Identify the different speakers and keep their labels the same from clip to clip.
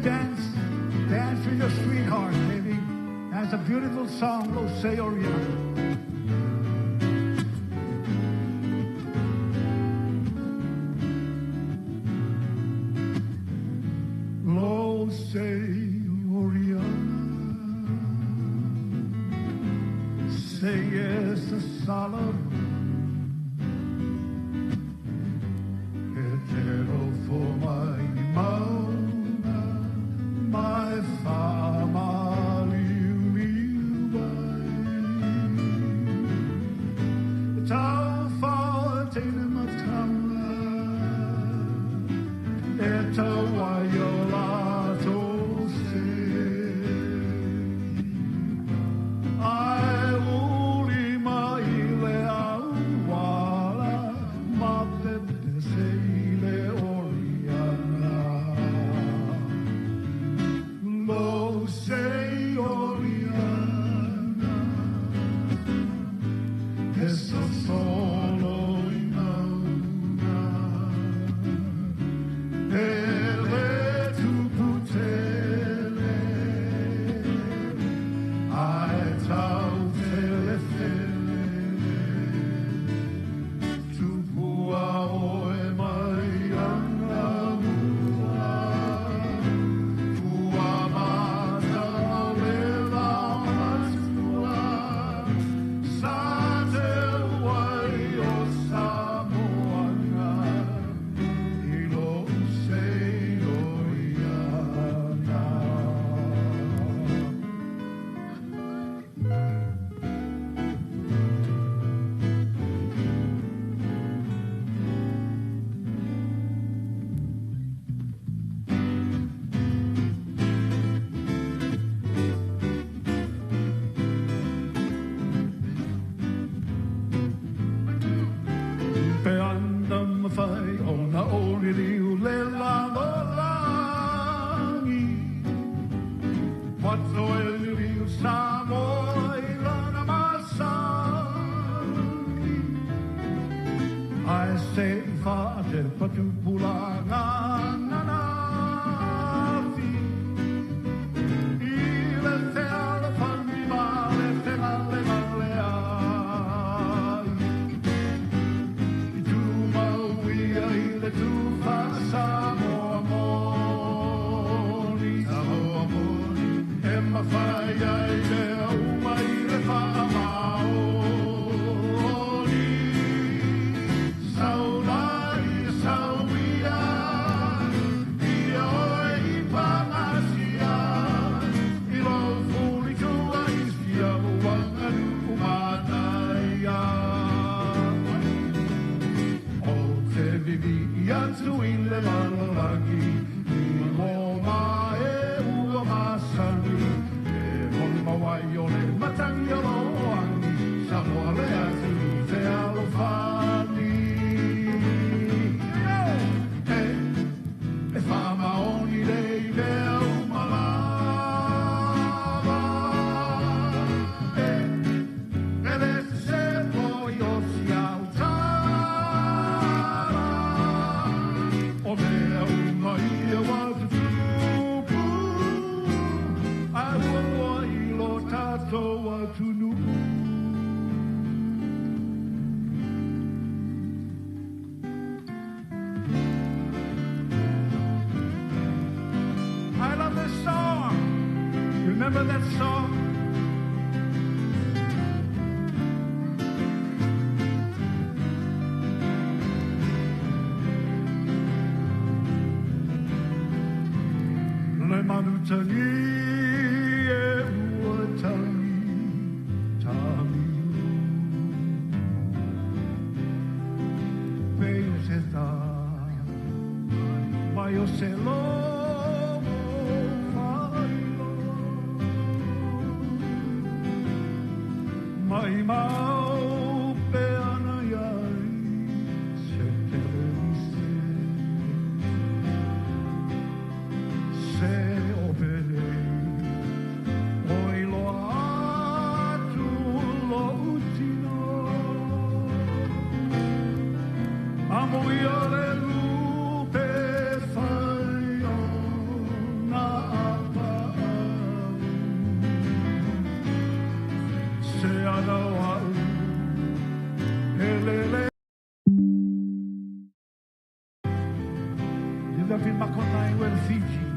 Speaker 1: Dance, dance with your sweetheart, baby. That's a beautiful song, Lo Se Oriana. Lo se Oriana, say yes to Solomon. For my mauna, my whamaliuliu ai. Tau whaatene matanga, e tau ai o lātou se. Ai uli mai le au wala, ma pepe se i le Oriana. Lo se Oriana, e so solo i mauna. Ele tuputele, ai tau fele fele. Tupua oe mai anga mua, fua mata le laumatua. Sa te wai o Samoanga, i lo se Oriana. Pe anda mawhai o na oriri u le lalo langi. Wato e liri u Samoa i lana masani. Ai se i whaate patupula ngā nanafi. I le te ala whangi ma le te ngale ngale ai. I tū mauia i le tū wha Samoa moni. Samoa moni. E mawhai ai le uma i le whaamaoni. Saulai, sauia, ia oe i pangasia. I lo fuli tua i sia uanga nuku mātaia. O te vivi i atu i le lalolangi, i mō mae ua masani. E moni mawai o le matangi o loangi, Samoa le atu i te alofani. E, e whamaoni le i mea umalava. E, e le se po i o si au tara. O mea uma ia wa tutupu, ai ua loa i lo tātou atunu. I love this song. Remember that song? Le manutangi e ua tangi tamiu. Pe o se tā, mai o se logo whailo. Mai mau pe ana iai se te se. Se o pere, o i loa atu lo utino. Amo ia le lupe whai o na Fiji.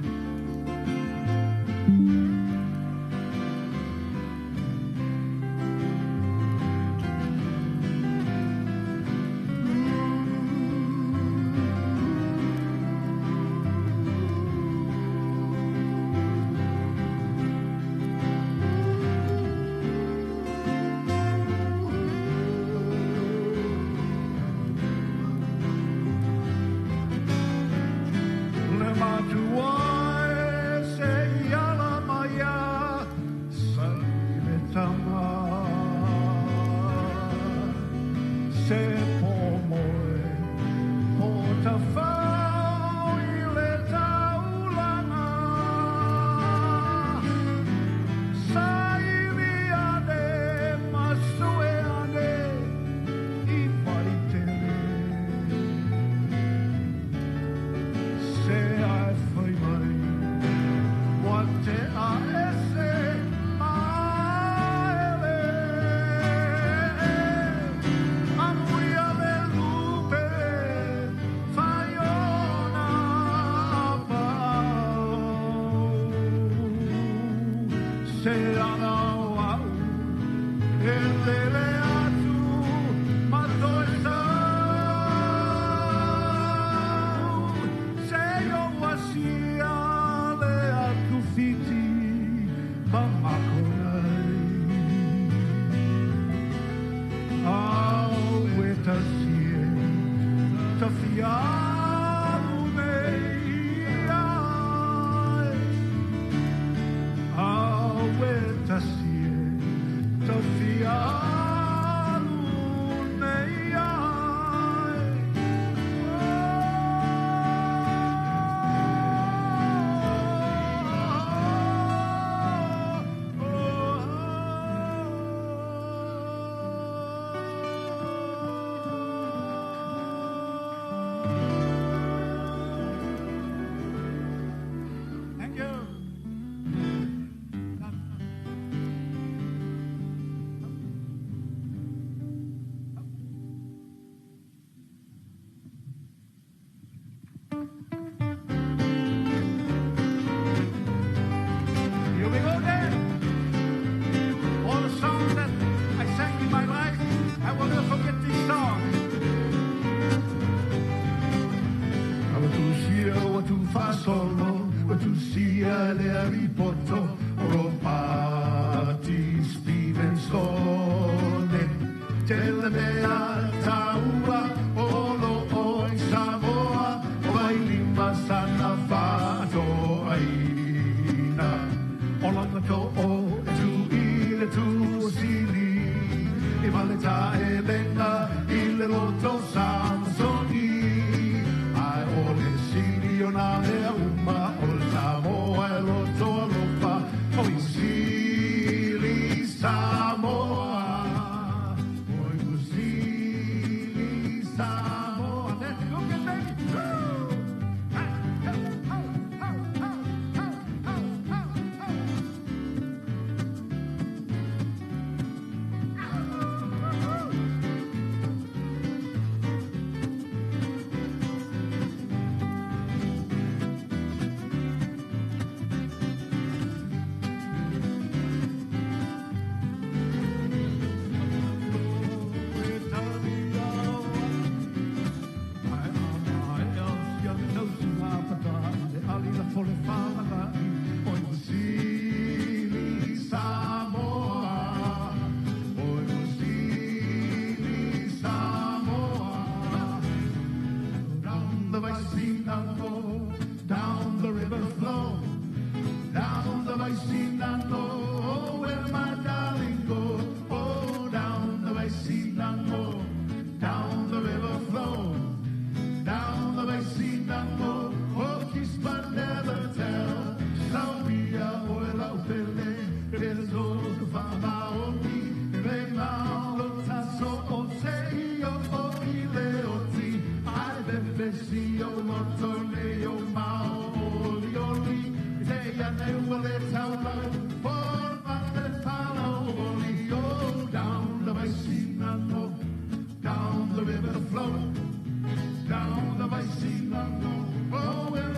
Speaker 1: Down the river flow, down the Vaisinano, oh,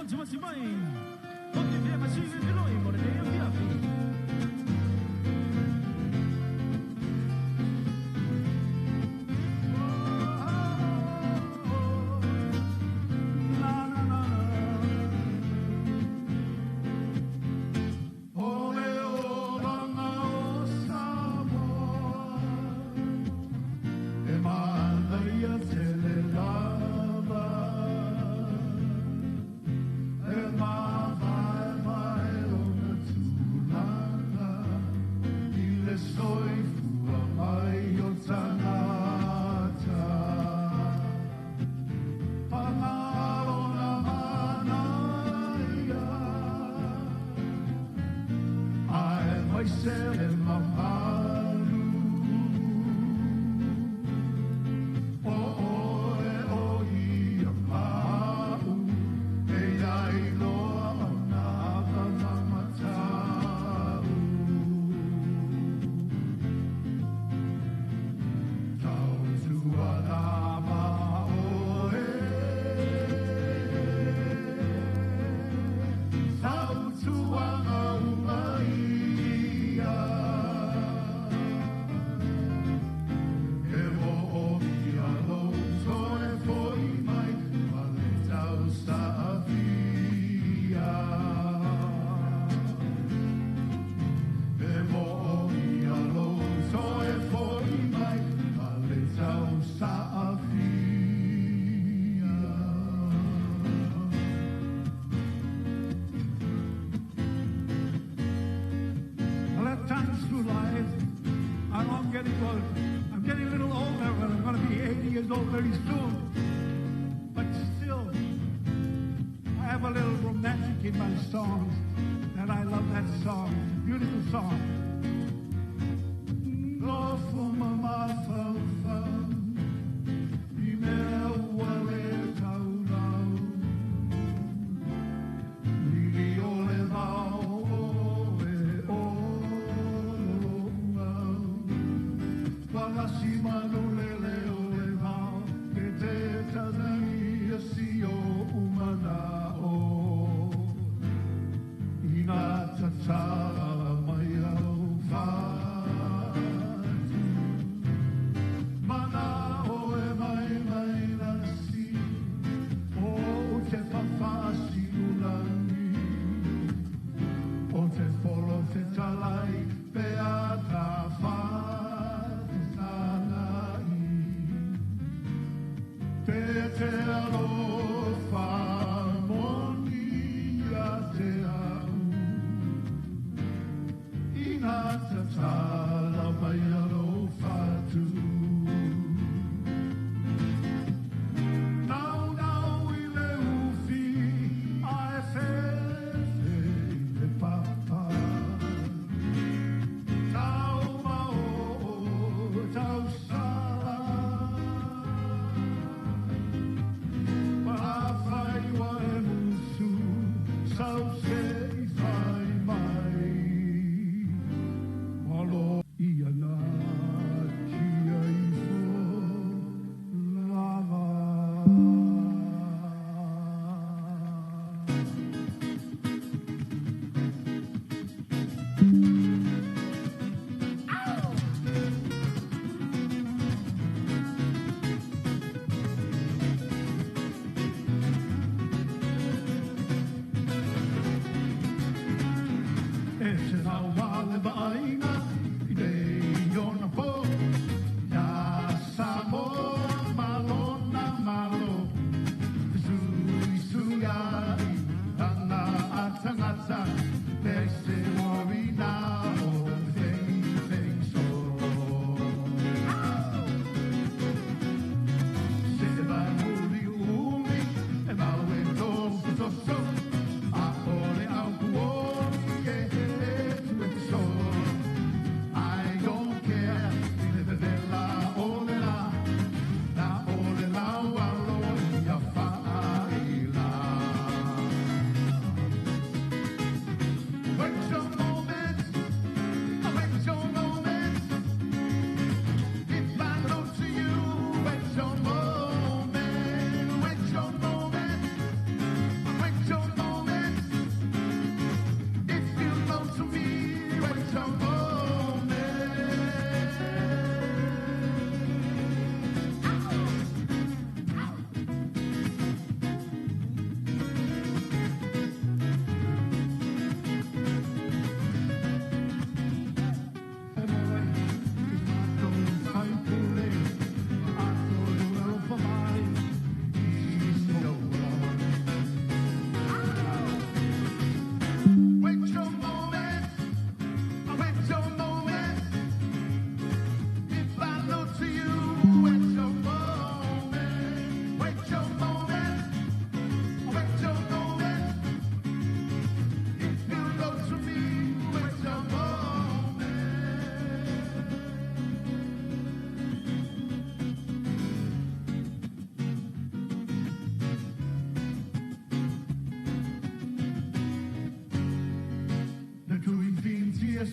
Speaker 2: Matimati mai. O te fia masile filoi mo le nei afiafi.
Speaker 1: I'm getting a little older, but I'm going to be 80 years old very soon. But still, I have a little romantic in my songs, and I love that song. It's a beautiful song.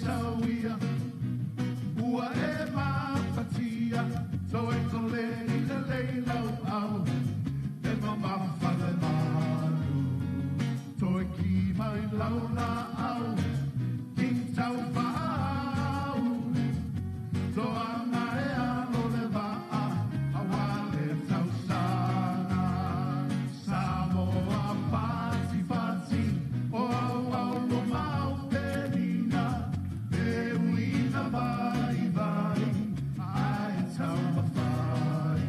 Speaker 1: Sauia ua e mafatia toe koleni le leilau au e mamafa le malu toe ki mai lau la au ki tau fa'au toanga e alo le va'a aua le tausaga Samoa fatifati o au au lo mau penina e uina vaivai ae taumafai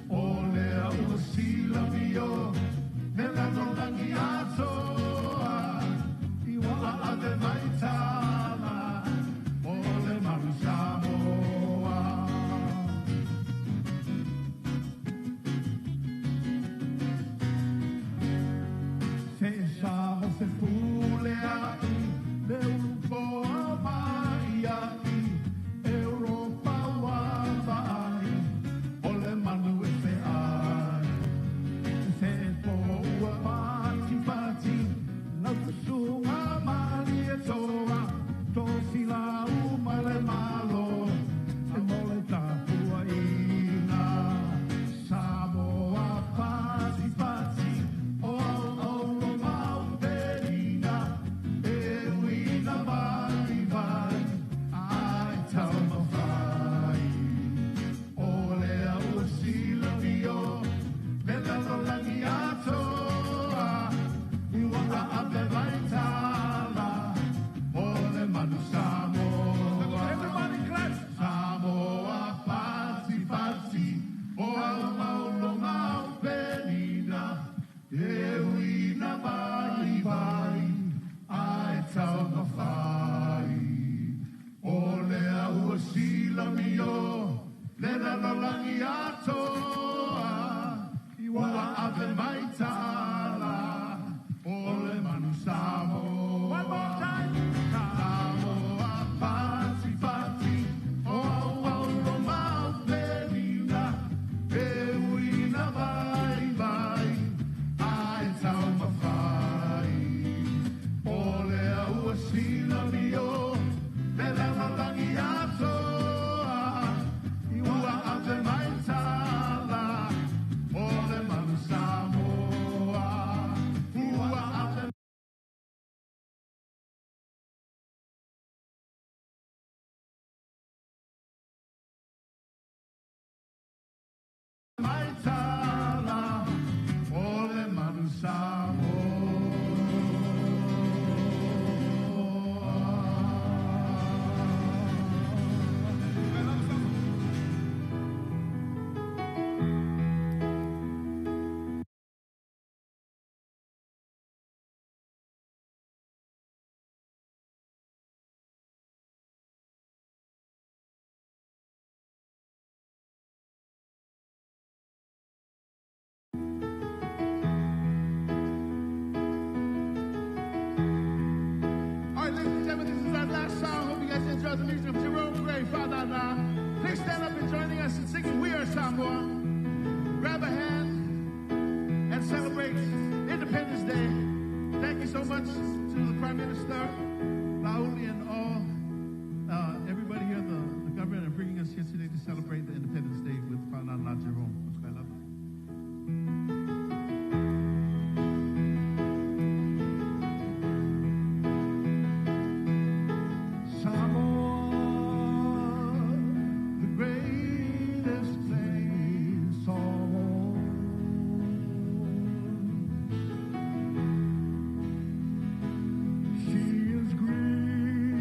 Speaker 1: o lea ua silamio le lalolagi atoa i ua ave mai tala o le malu Samoa. Se sa o se pule ai le ulu poa mai ai Europa ua vaai o le manu e feai se po ua fatifati lau fusuga Malietoa tofilau ma le Malo e mo le tapuaiga Samoa fatifati o au au mau penina e uina vaivai ae taumafai o lea ua silamio le lalolagi atoa i ua ave mai tala o le manu Samoa.
Speaker 2: Everybody clap.
Speaker 1: Samoa fatifati o au au lo mau penina e uina vaivai ae taumafai o lea ua silamio le lalolagi atoa i ua ave mai tala o le manu Samoa.
Speaker 2: One more time.
Speaker 1: Samoa fatifati o au au lo mau penina e uina vaivai ae taumafai o lea ua silamio le lalolagi atoa i ua ave mai tala o le manu Samoa ua ave mai tala o le manu Samoa.
Speaker 2: All right, ladies and gentlemen, this is our last song. Hope you guys enjoy the music of Jerome Grey, Fa'anana. Please stand up and joining us in singing We Are Samoa. Grab a hand and celebrate Independence Day. Thank you so much to the Prime Minister, Laauli, and all, everybody here, the government, are bringing us here today to celebrate the Independence Day with Fa'anana Jerome.
Speaker 1: Samoa, the greatest place on earth. She is green.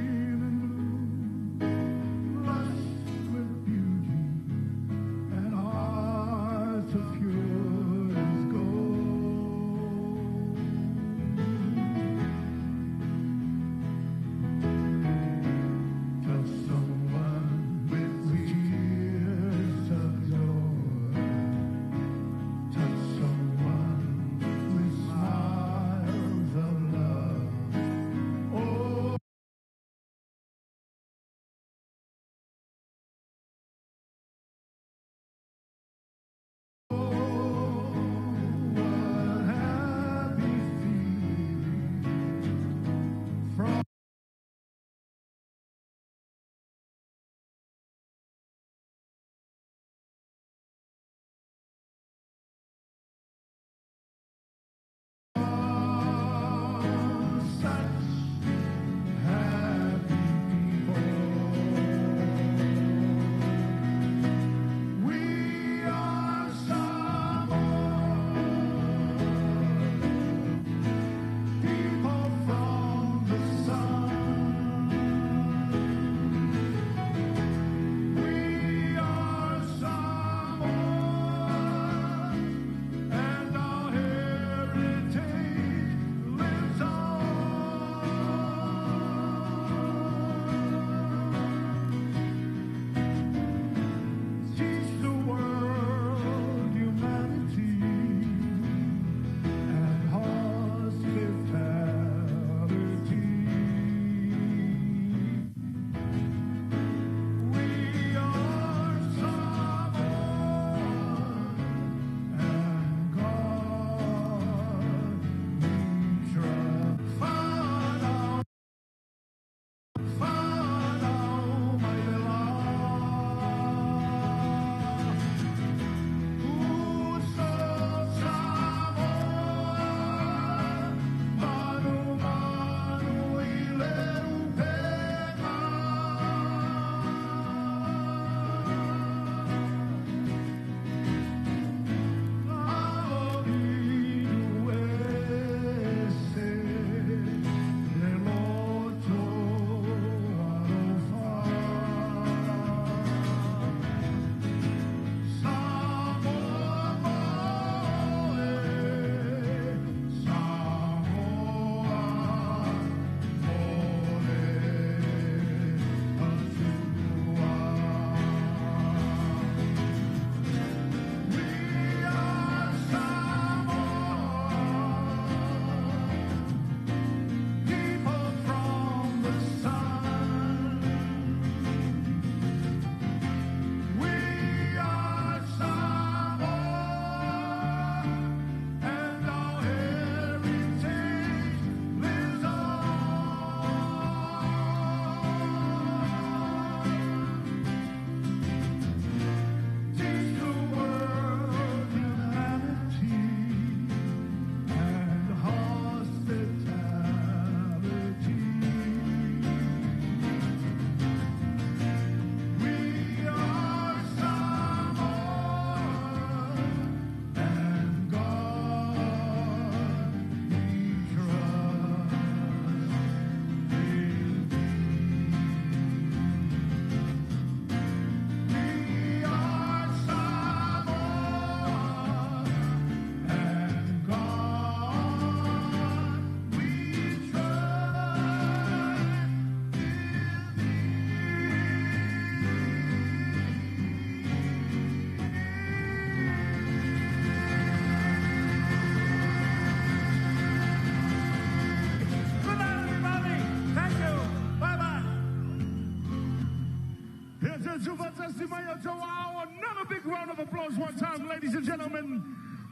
Speaker 1: Faatasi mai o outou aao. Another big round of applause one time, ladies and gentlemen.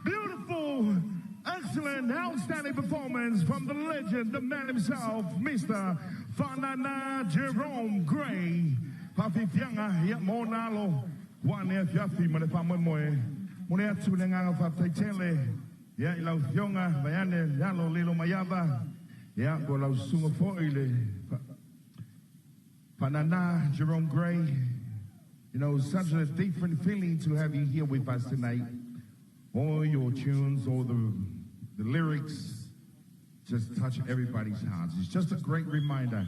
Speaker 1: Beautiful, excellent, outstanding performance from the legend, the man himself, Mr. Faanana Jerome Gray. Faafiafiaga, ia, mo ona alo, ua ane afiafi ma le faamoemoe. Momoli atu le agaga faafetai tele, ia, i lau afioga, vaeane le alo Lilo Maiava, ia, po o lau susuga foi le Faanana Jerome Gray. You know, such a different feeling to have you here with us tonight. All your tunes, all the lyrics just touch everybody's hearts. It's just a great reminder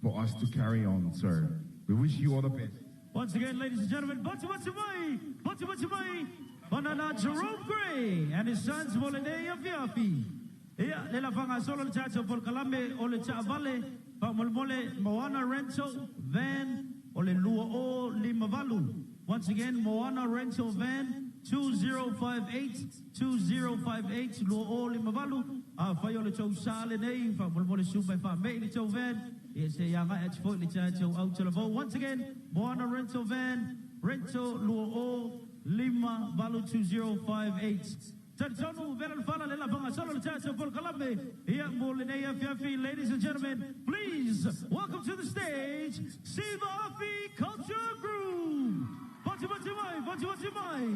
Speaker 1: for us to carry on, sir. We wish you all the best.
Speaker 3: Once again, ladies and gentlemen, batu batu mai, batu batu mai, Faanana Jerome Gray and his sons mo lenei afiafi. Ia, le lafaga solo le tatou polokalame o le taavale, faamolemole Moana Rental Van o le 2058. Once again, Moana Rental Van 2058, 2058, 2058. Afai o le tou sa lenei, faamolemole susu mai faamei le tou van, ia se i agai atu foi le tatou autalavou. Once again, Moana Rental Van, Rental 2058 2058. Talitonu vela le fala le lafaga solo le tatou polokalame. Ia mo lenei afiafi, ladies and gentlemen, please welcome to the stage Siva Afi Culture Group. Batu batu mai, batu batu mai.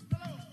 Speaker 2: Hello.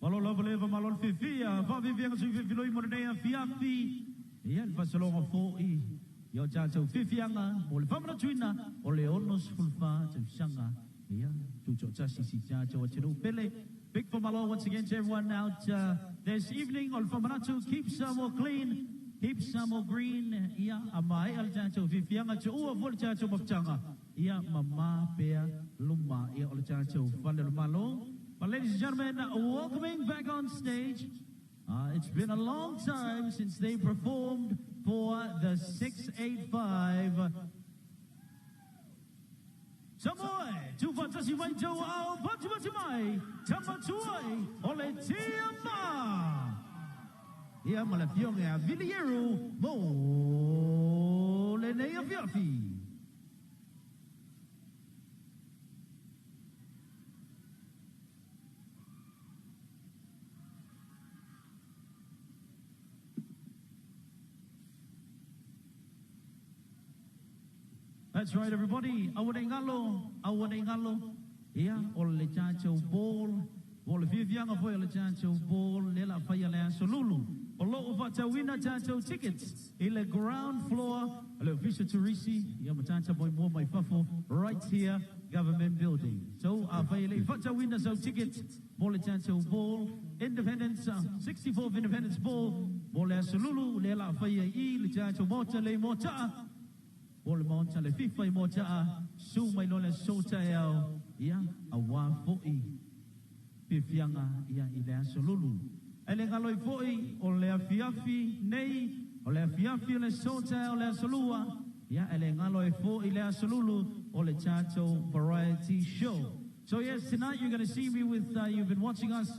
Speaker 3: Malo lava leva malo le fifia, whaafifianga sui fifiloi mo nei afiafi. Ia le faasologa fo'i ia o tatou fifiaga mo le faamanatuina o le 64 tausaga ia tutoatasi si tatou atunuu pele. Big whamalo once again to everyone out this evening. O le faamanatu, keep Samoa clean, keep Samoa green. Ia a maea le tatou fifiaga, tuua foi le tatou mafutaga. Ia mamā pea luma ia o le tatou fale o le Malo. But ladies and gentlemen, welcoming back on stage. It's been a long time since they performed for the 685. Samoa, tufatasi mai tau ao, pati pati mai, tamatuai, o le tiama. Ia ma le fionga a Vilieru, mo le nei afiafi. That's right, everybody. Aua nei galo, aua nei galo. Ia, o le tatou ball, o le fiafiaga foi o le tatou ball, le la faia le aso lulu. O loo faatauina tatou tickets i le ground floor, o le Ofisa Turisi, ia ma tata moi mua mai fafo, right here, Government Building. So, a fai le faatauina sau ticket mo le tatou ball, Independence, 64th Independence Ball, mo le aso lulu, le la faia i le tatou mota le motaa. O le maota le FIFA i motaa, su mai lo le sota e au, ia, a wā fo'i, fiafiaga ia i le aso lulu. E le galo i fo'i, o le afiafi nei, o le afiafi o le sota o le aso lua, ia, e le galo i fo'i le aso lulu, o le tatou variety show. So yes, tonight you're going to see me with, you've been watching us,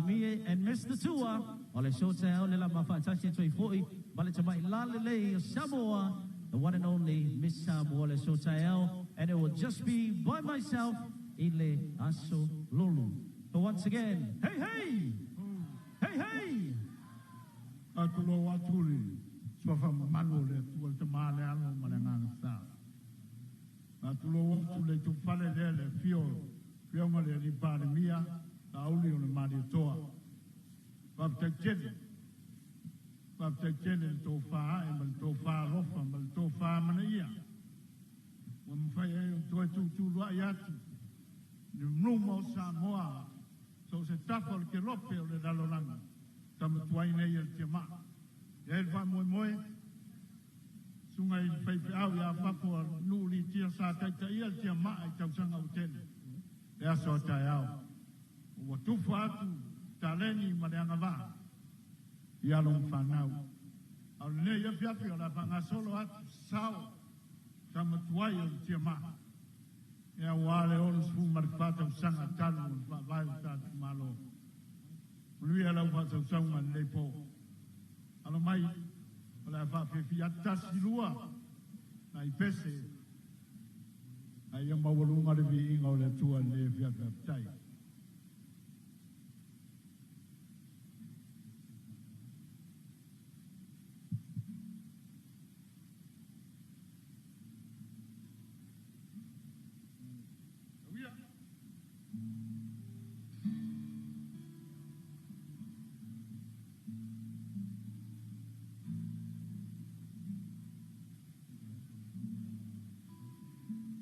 Speaker 3: me and Mr. Tua, o le sota o le la mafaatasi atu ai fo'i, ma le tamai lalelei o Samoa, the one and only Miss Samoa le Sotael, and it will just be by myself, ile aso lulu. But once again, hey, hey! Hey, hey!
Speaker 1: Atulo atuli, suafa mamalu o le Atua le tama le alo ma le agaga sa. Atulo atu le tufale lea le fio, fionga le ali Palemia, la auli o le Malietoa. Faafetai tele. Faafetai tele le tofā ae ma le tofā alofa ma le tofā manaia. Ua mafai ai ona toe tutuluai atu le luma o Samoa, so se tafa o le kelope o le lalolagi, tamatuai nei e le tiamaa. E ai le faamoemoe, suga i le faifeau ia fafo a nuu litia sa taitaia le tiamaa i tausaga ua tele. Le aso a taeao. Ua tufa atu taleni ma le agavaa i alo ma fanau. A o lenei afiafi o le a faagasolo atu sao tamatuai o le tiamaa. E auā le 64 tausaga talu o le faavae o tatou Malo. Manuia lau faasausauga lenei po. Alo mai o le a faafiafia atu tasi lua nai pese a ia maualuga le viiga o le Atua i lenei afiafi. Faafetai.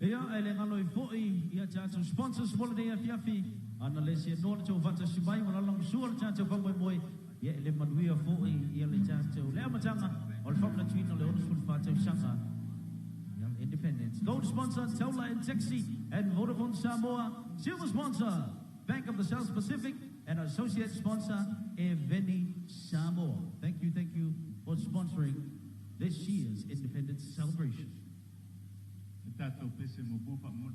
Speaker 3: Ia, e le galo i fo'i ia tatou sponsors mo lenei afiafi, ana le se noa le tou faatasi mai ma lalagosua le tatou faamoemoe, ia e le manuia fo'i ia le tatou le amataga o le faamanatuina o le 64 tausaga ia le Independence. Gold sponsor, Taula and Taxi and Vodafone Samoa. Silver sponsor, Bank of the South Pacific, and associate sponsor, Eveni Samoa. Thank you for sponsoring this year's Independence celebration.
Speaker 2: Se tatou pese mo po fa mo.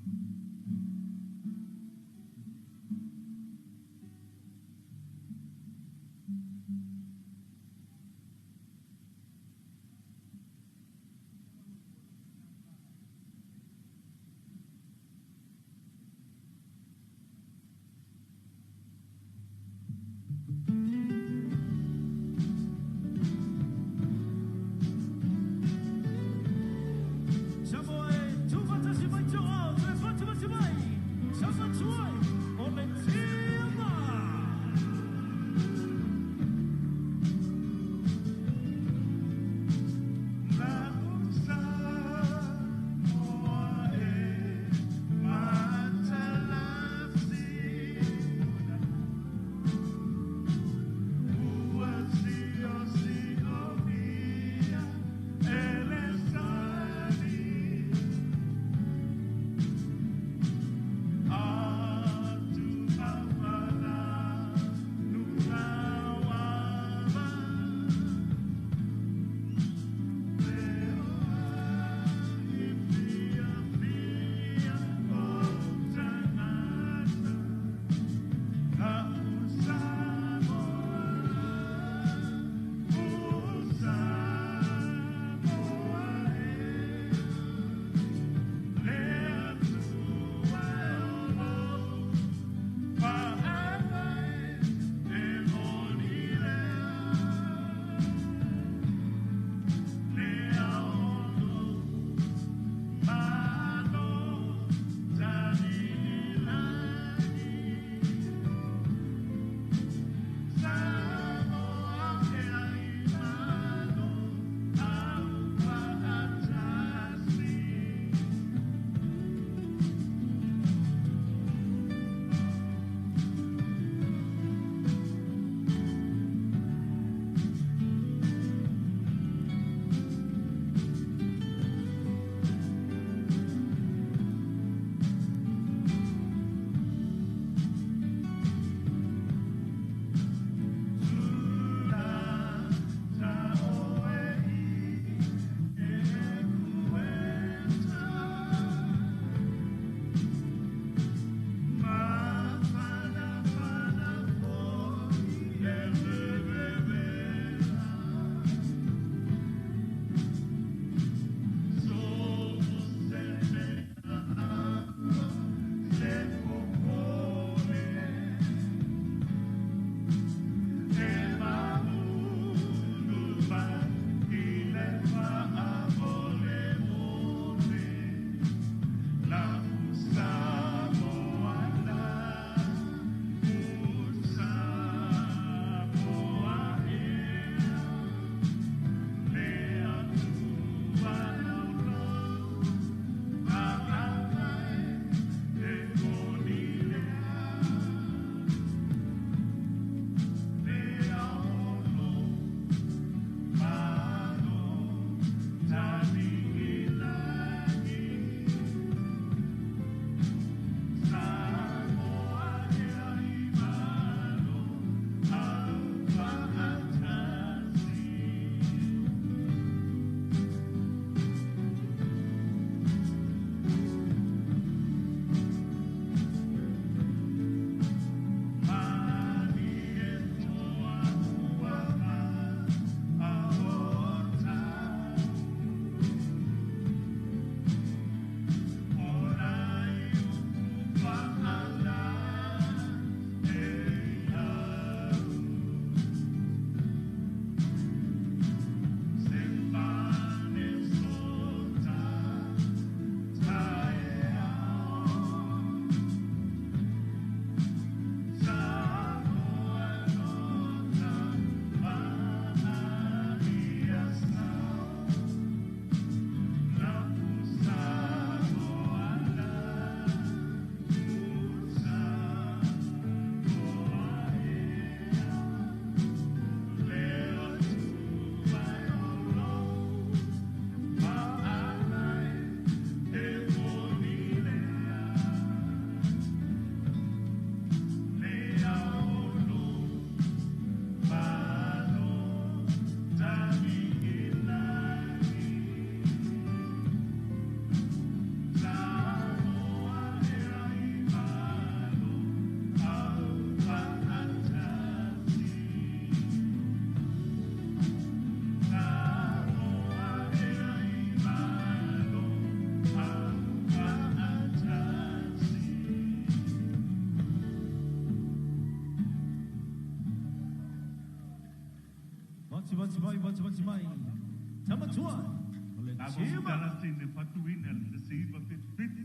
Speaker 3: Matua o le Tima.
Speaker 1: Tala sine fatuina le se iva fitu fitu.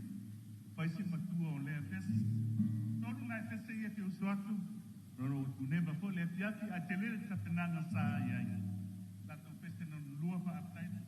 Speaker 1: Faisi matua o lea fesi. Tolu nai fese ia fi uso atu. Rono tunema fo le fiafi a telele tapenanga sa ia ia. Tatou fese no lua fa aptaina.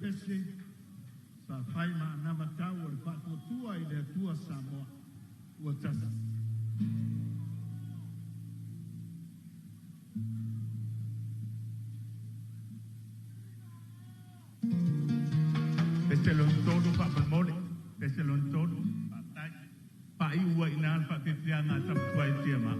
Speaker 2: Pese sa fai ma na matau o le faatuatua i le Atua Samoa ua tasi.
Speaker 1: Pese lon tolu fa mole, pese lon tolu fa tai. Pa i ua ina fa fifianga tapua i tia ma.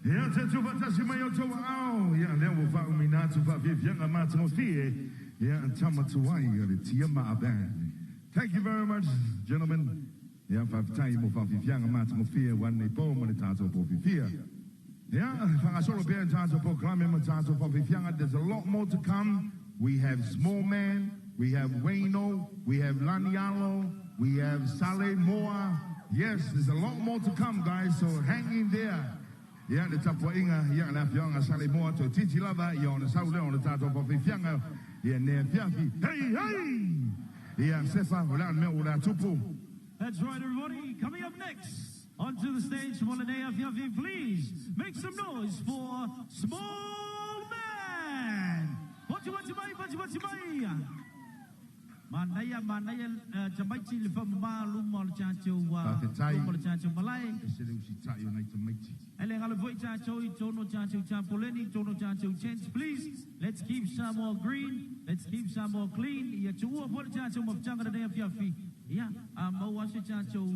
Speaker 1: Ia te tufatasi mai o tou ao, ia lea ua faaumina atu faafiafiaga matagofie, ia tama tuai o le Tiamaa Band. Thank you very much, gentlemen. Ia faafetai mo faafiafiaga matagofie ua nei po ma le tatou pōfiafia. Ia, faagasolo pea tatou polokalame ma tatou faafiafiaga. There's a lot more to come. We have Small Man, we have Wayno, we have Lanialo, we have Saleh Moa. Yes, there's a lot more to come, guys, so hang in there. Ia le tapuaiga ia le afioaga Salemoa toeitiiti lava ia ona sau lea o le tatou faafiafiaga ia nei afiafi. Hey, hey! Ia Sefa, o le a le mea ua le atupu?
Speaker 3: That's right, everybody. Coming up next onto the stage for lenei afiafi, please make some noise for Small Man. Pati pati mai, pati pati mai. Manaia, manaia, tamaiti le whamama luma o le tātou,
Speaker 1: Faafetai.
Speaker 3: luma o le tātou malae.
Speaker 1: E se le usitai o nai tamaiti.
Speaker 3: E le ngalo foi tātou i tono tātou tapoleni, tono tātou tents. Please, let's keep Samoa green. Let's keep Samoa clean. Ia tuua foi le tātou mafutanga lenei afiafi. Ia, a maua se tātou,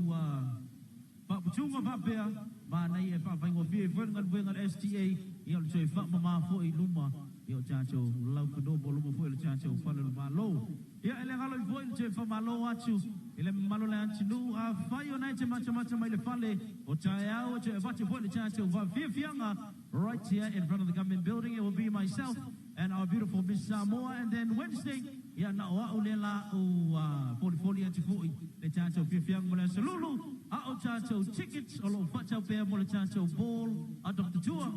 Speaker 3: whaaputunga whapea, manaia e whaawhaingofie foi le galuega le STA, ia o le toe whaamama foi i luma, ia o tātou lauwhanoa mo luma foi le tātou whale o le malo. Ia, e le ngalo i foi le toe whamalo atu, i le malo le antinu, a whai o nei te matamata mai le fale, o tae au, e toe avatu foi le tātou whaafiafianga, right here in front of the government building. It will be myself and our beautiful Miss Samoa, and then Wednesday, ia na o au le la o foli foli atu foi le tātou fiafiaga mo le aso lulu, a o tātou tickets o loo whatau pea mo le tātou ball a Dr. Tua.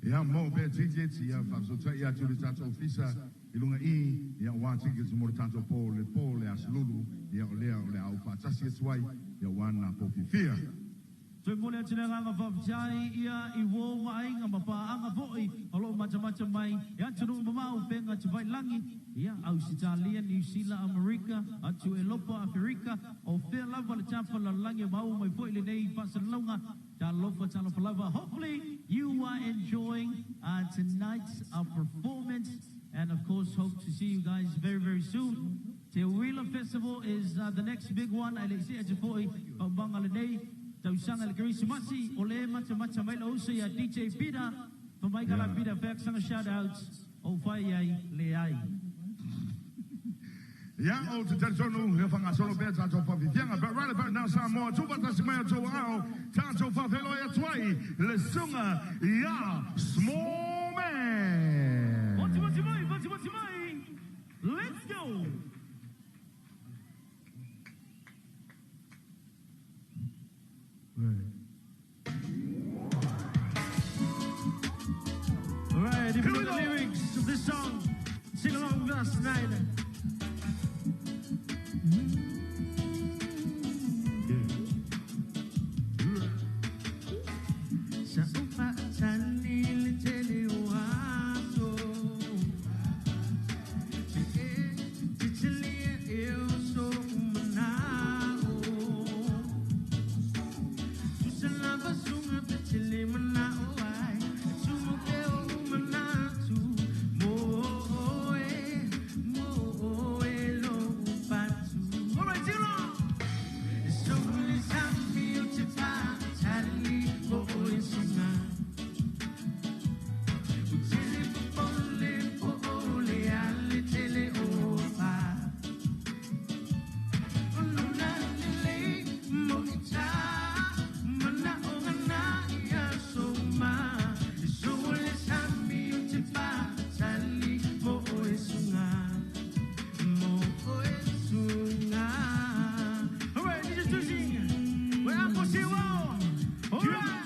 Speaker 1: Ia mo pea tickets, ia whasotai atu le tātou ofisa i lunga i, ia wā tickets mo le tātou po le po le aso lulu, ia o lea o le au whaatasi atu ai, ia wā nā pō fiafia.
Speaker 3: Toe mole atu le nganga whawhitai ia i wō mainga mapaanga foi o loo matamata mai ia atunu mamau penga te vailangi ia Australia, New Zealand, Amerika, atu Elopa, Afrika o fea lava le tapa la langi mau mai foi le nei whasalonga talofa talofa lava. Hopefully you are enjoying tonight's performance, and of course hope to see you guys very, very soon. Te Uila Festival is the next big one. Ale isi atu foi paubanga le nei tausanga le Kerisimasi o le mata mata mai la uso ia DJ Peter. Whamaika la Peter whaksanga shout outs o whai ai le ai.
Speaker 1: Ia, o te talitonu, ia whangasolo pea tātou whawhiwhianga. But right about now, Samoa, tūpatasi mai o tō ao, tātou whawheloi atu ai, le sunga ia Small Man.
Speaker 3: Pati pati mai, pati pati mai. Let's go.
Speaker 1: Right.
Speaker 3: All right, if you
Speaker 1: Here
Speaker 3: know
Speaker 1: we
Speaker 3: the
Speaker 1: go.
Speaker 3: lyrics of this song, sing along with us tonight. Sa upa tani le tele o aso. Te tele eu sou manao. Tu se lava sunga te tele manao ai. Tu mo ke o manatu. Mo e, mo e lo patu. All right, sing along. So will it te pa tali mo e sunga. Tele pole pole ale tele o pa. Ono na lele mo ita mana o na ia so ma. So le sami o te pa tali mo e sunga. Mo e sunga. All right, this is Tusi. We're out for Siwa. All right.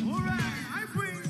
Speaker 3: All right, I bring.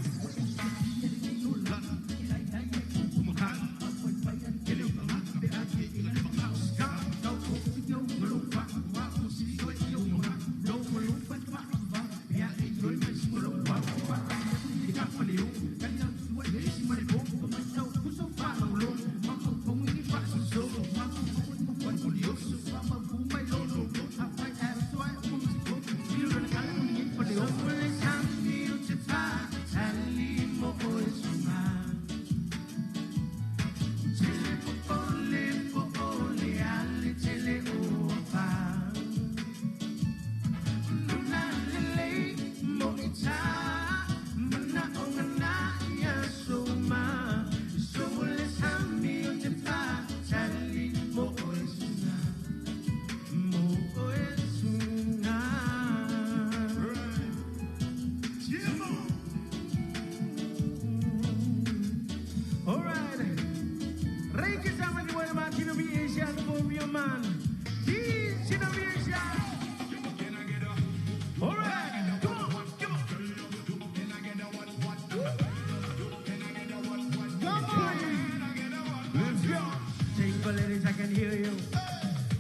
Speaker 3: ladies, I can hear you.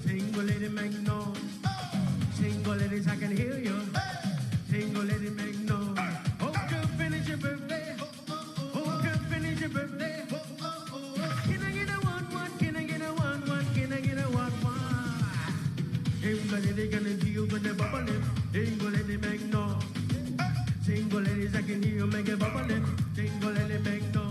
Speaker 3: Single lady, make noise. Single ladies, I can hear you. Single lady, make noise. Oh, girl, finish your birthday. Oh, girl, finish your birthday. Can I get a 1-1? Can I get a 1-1? Can I get a 1-1? Single lady, gonna deal with the bubble. Single lady, make noise. Single ladies, I can hear you make a bubble. Single lady, make noise.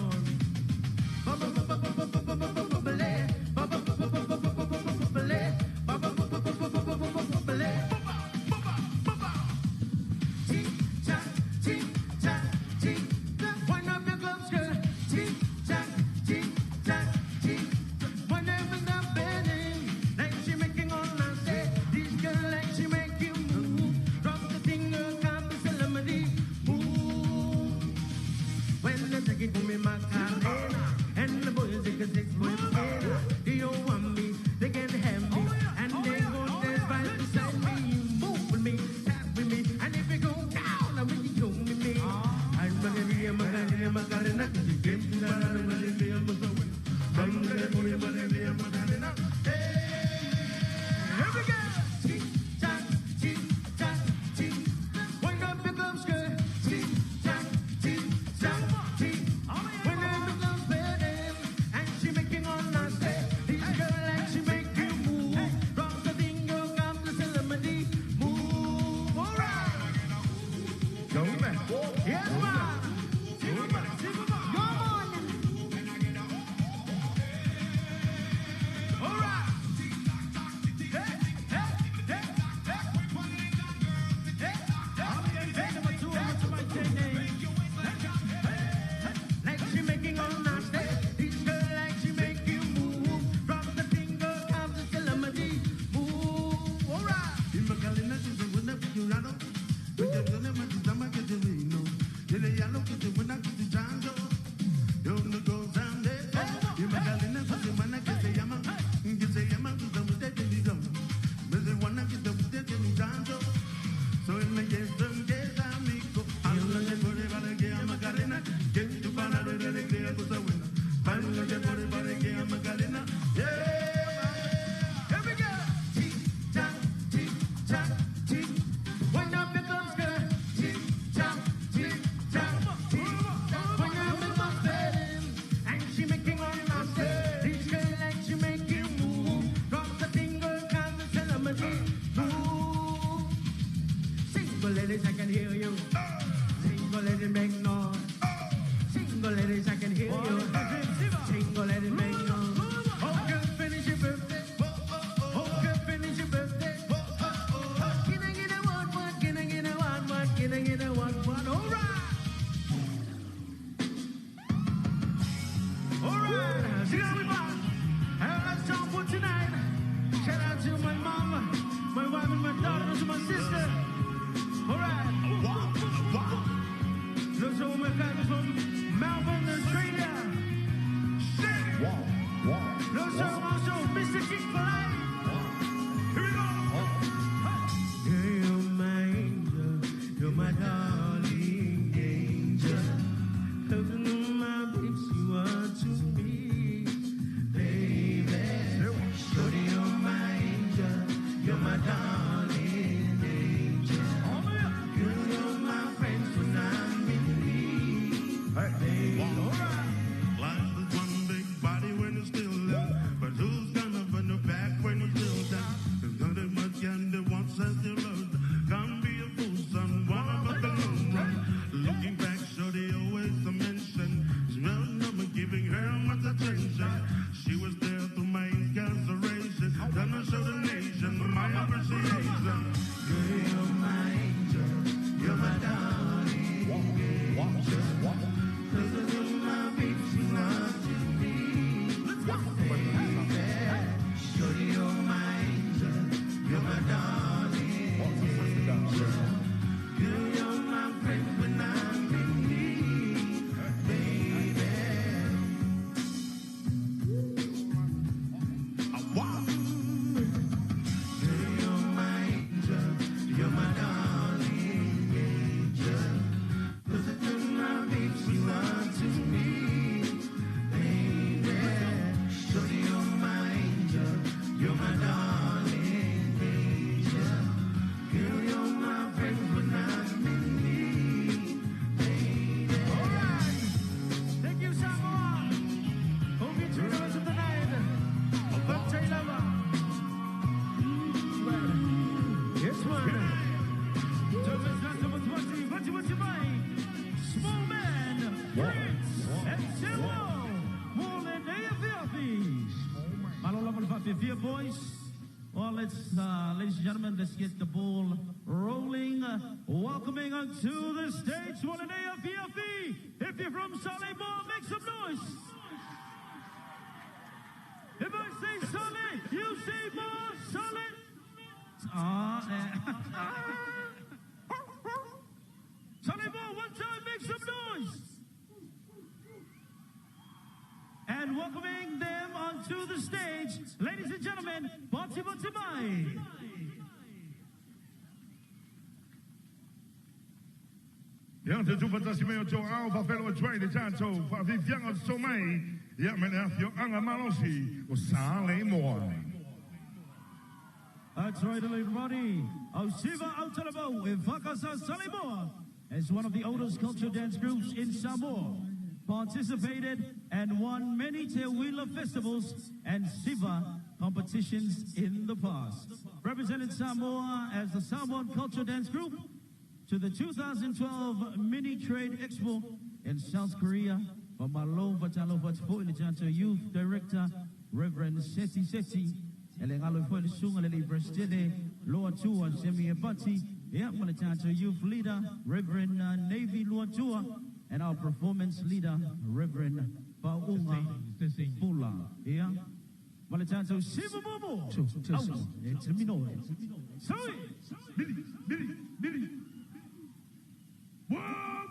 Speaker 1: Life is one big body when it's still there, but who's gonna put the back?
Speaker 3: Fiafia boys. Well, let's, ladies and gentlemen, let's get the ball rolling. Welcoming onto the stage, Molinea Fiafi. If you're from Saleimoa, make some noise. If I say Sale, you say more Sale. Saleimoa, one time, make some noise. And welcoming them onto the stage, ladies and gentlemen, Bati Bati Mai.
Speaker 1: Ia te tupatasi mai o tō ao whawhelo atu ai le tātou whawhiwhianga o tō mai. Ia me le afioaga malosi o Saleimoa.
Speaker 3: That's right, everybody. Ausiva Autalavou e Fakasa Saleimoa is one of the oldest culture dance groups in Samoa. Participated and won many Teuila festivals and Siva competitions in the past. Represented Samoa as the Samoan Culture Dance Group to the 2012 Mini Trade Expo in South Korea. Famalo Fatalo Fatfo Ile Youth Director, Reverend Seti Seti, Ele ngalo fo le sunga le le Presidente Loa Tua Semi Abati, ia ma le tatou Youth Leader, Reverend Navy Loa Tua, and our performance leader, Reverend Faunga Fula. Ia ma le tatou Siva Momo. Au, e termino. Sorry.
Speaker 1: Mili, mili, mili. Mua,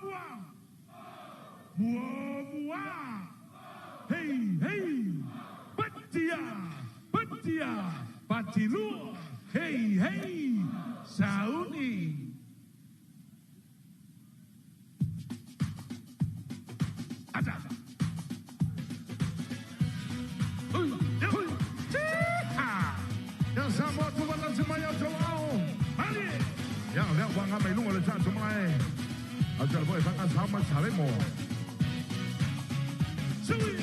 Speaker 1: mua. Mua, mua. Hey, hey. Patia, patia, patilua. Hey, hey. Sauni. Ata. Hui, hui. Tia. Ya Samoa tu wala si mai au tau ao. Mali. Ya lea wanga mai lunga le tātou mai. Au tala foi whanga sa ma Saleimoa. Sui.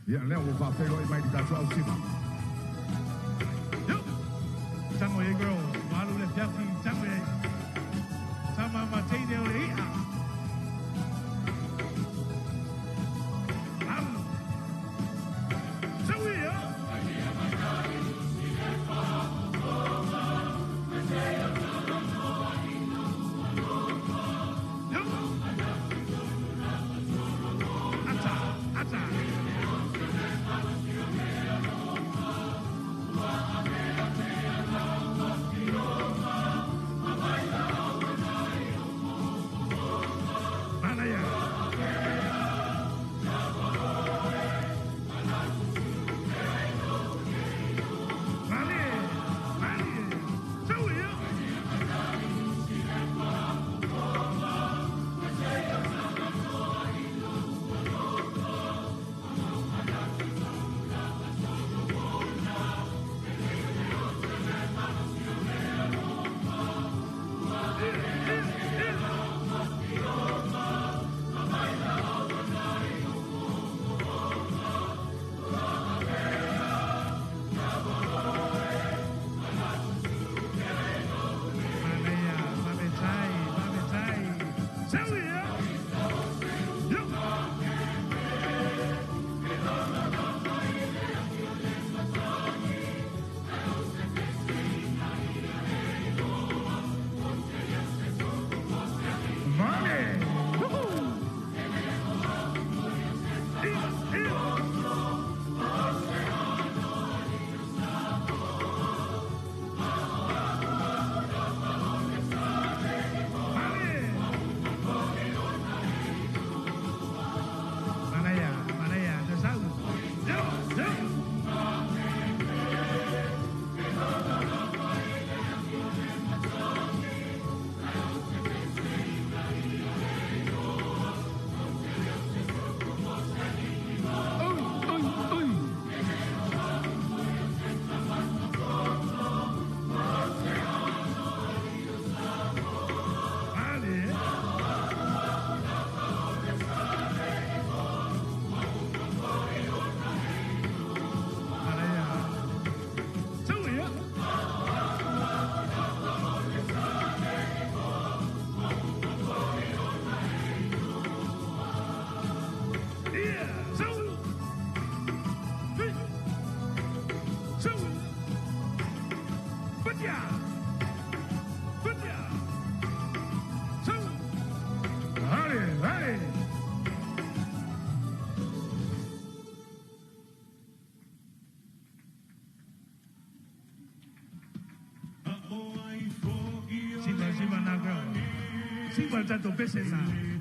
Speaker 1: Ia lea ua faafeiloai mai le tatou au Siva.
Speaker 2: Tango e girl, malu le fiafi, tango e. Sama mateine o le ia. Alu. Sui,
Speaker 1: Siva tato pese na.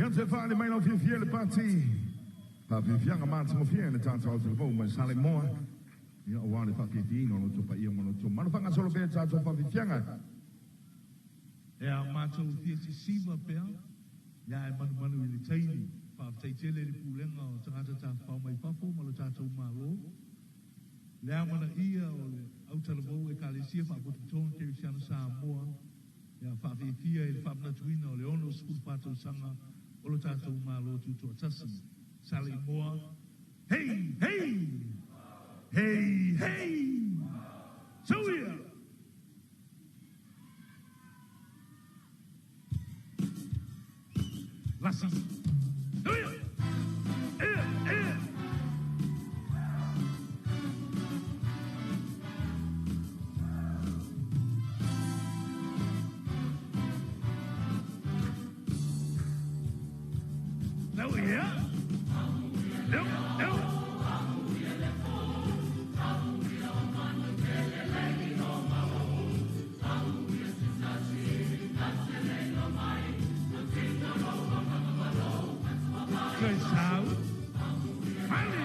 Speaker 1: Ia te whaale mai lau fiafia le pati. Whaafiafiaga matagofie le tatou autalavou mai Saleimoa. Ia auā le faafiafiaina o lo outou paia ma lo outou mamalu. Faagasolo pea le tatou faafiafiaga.
Speaker 2: E a matou fia sisiva pea, ia e manumanu i le taimi. Faafetai tele i le Pulega o Tagata Tafafao mai Fafo ma lo tatou Malo. Le amanaia o le Autalavou Ekalesia Faapotopotoga Kerisiano Samoa ia faafiafia i le faamanatuina o le 64 tausaga o lo tatou Malo Tutoatasi. Saleimoa, Hei! Hei! Hei! Hei! Soia! Lasi! Soia! Ea! Ea! Soia! Eu! Eu! Sau! Mali! Mali!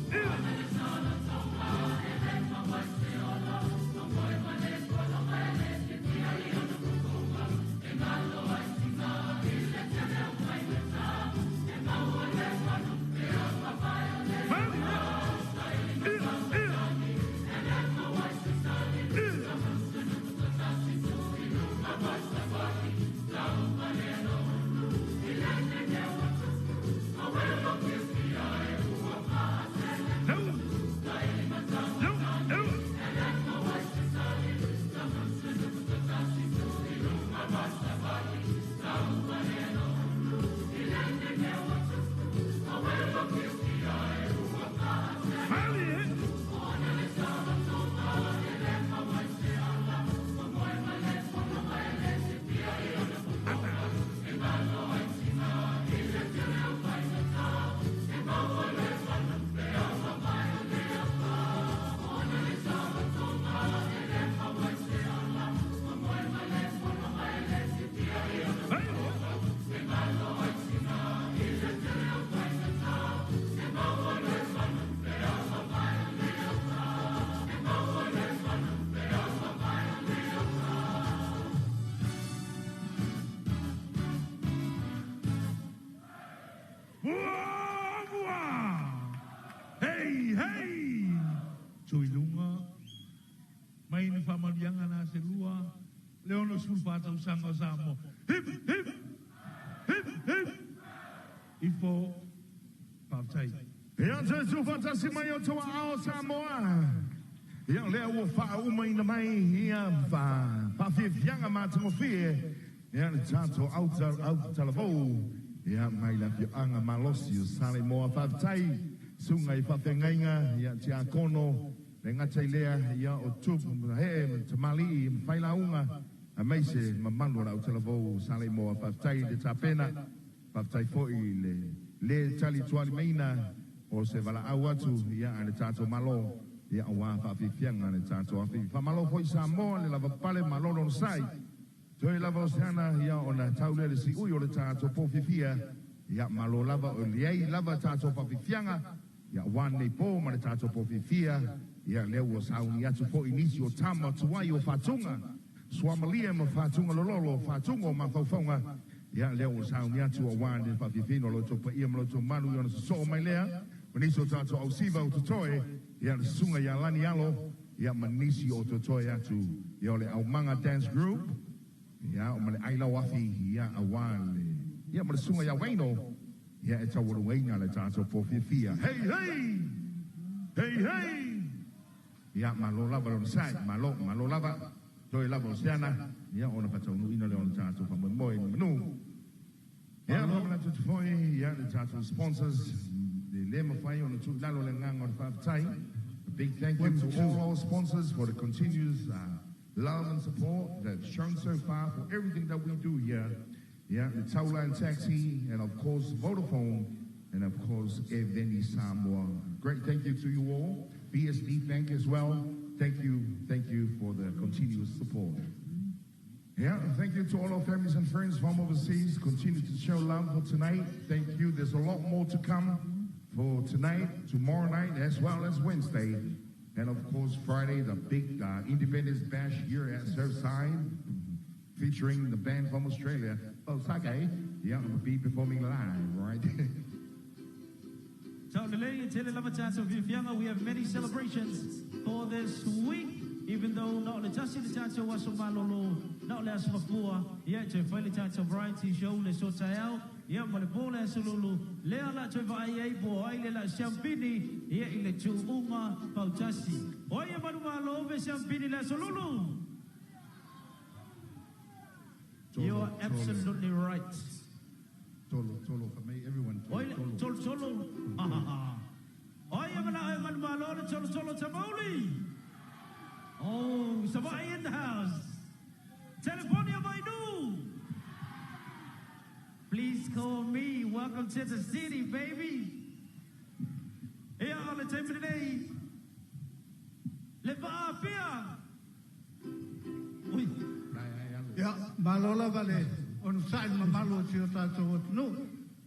Speaker 2: Ea! Ea! Ea! Eu! Eu! Eu! Mali! Mua! Mua! Hei! Hei! Tuiluga, mai ni faamanuiaga na selua, le 64 tausaga o Samoa. Hip! Hip! Hip! Hip! Ifo, faafetai.
Speaker 1: Ia te tuufaatasi mai o tou aao Samoa. Ia lea ua faaumaina mai ia faafiafiaga matagofie. Ia le tatou autalavou. Ia mai le afioaga malosi o Saleimoa. Faafetai susuga i faafeagaiga ia tiakono le gata i lea ia o tupu ma hee ma tamalii ma failauga aemaise mamalu o le autalavou Saleimoa. Faafetai i le tapena. Faafetai foi le le tali tualimaina o se valaau atu ia a le tatou Malo ia auā faafiafiaga le tatou afi. Faamalo foi Samoa le lavapapale malo le onosai. Toe lava o se ana ia ona tau lea le siui o le tatou po fiafia. Ia malo lava o leai lava tatou faafiafiaga ia auā lenei po ma le tatou po fiafia. Ia lea ua sauni atu foi nisi o tama tuai o Fatuga. Suamalie ma Fatuga lololo, Fatuga o mafaufauga. Ia lea ua sauni atu auā le faafiafiaina o lo outou paia ma lo outou mamalu i ona sosoo mai lea. Ma nisi o tatou ausiva o totoe, ia le susuga ia Lani Alo, ia ma nisi o totoe atu. Ia o le Aumaga Dance Group, ia o ma le Ailau Afi, ia auā le, ia ma le susuga ia Waino, ia e taualugaina le tatou po fiafia. Hei! Hei! Hei! Hei! Ia malo lava le onosai, malo, malo lava. Toe lava o se ana, ia ona faataunuuina lea o le tatou faamoemoe i le manu. Ia, faamanatu atu foi, ia le tatou sponsors, le le mafai ona tuu i lalo le agaga o le faafetai. A big thank you to all our sponsors for the continuous love and support they've shown so far for everything that we do here. Yeah, the Taulan Taxi and of course Vodafone. And of course, Eveni Samoa. Great thank you to you all. BSB Bank as well. Thank you for the continuous support. Yeah, thank you to all our families and friends from overseas. Continue to show love for tonight. Thank you. There's a lot more to come for tonight, tomorrow night, as well as Wednesday. And of course, Friday, the big Independence Bash here at Surfside, featuring the band from Australia, Osake. Yeah, will be performing live, right?
Speaker 3: We have many celebrations for this week, even though not the tasi le tatou aso malolo, not le aso mafua, ia toe fai le tatou variety show le sotaiao, ia ma le po le aso lulu, lea la toe vaai ai po ai le la siampini, ia i le tu'uga pautasi. O ia manumalo ve siampini le aso lulu. You are absolutely right.
Speaker 2: Tolo, tolo for me, everyone. Tolo,
Speaker 3: tolo. Tolo, tolo. Oia mana manumalo le tolo, tolo tamauli. Oh, Savai in the house. Telefonia Vainu. Please call me. Welcome to the city, baby. Ia o le taimi lenei. Le vaapea. Ui.
Speaker 4: Ia, malola vale. Onu sa'i mamalu o si o tātou atunuu.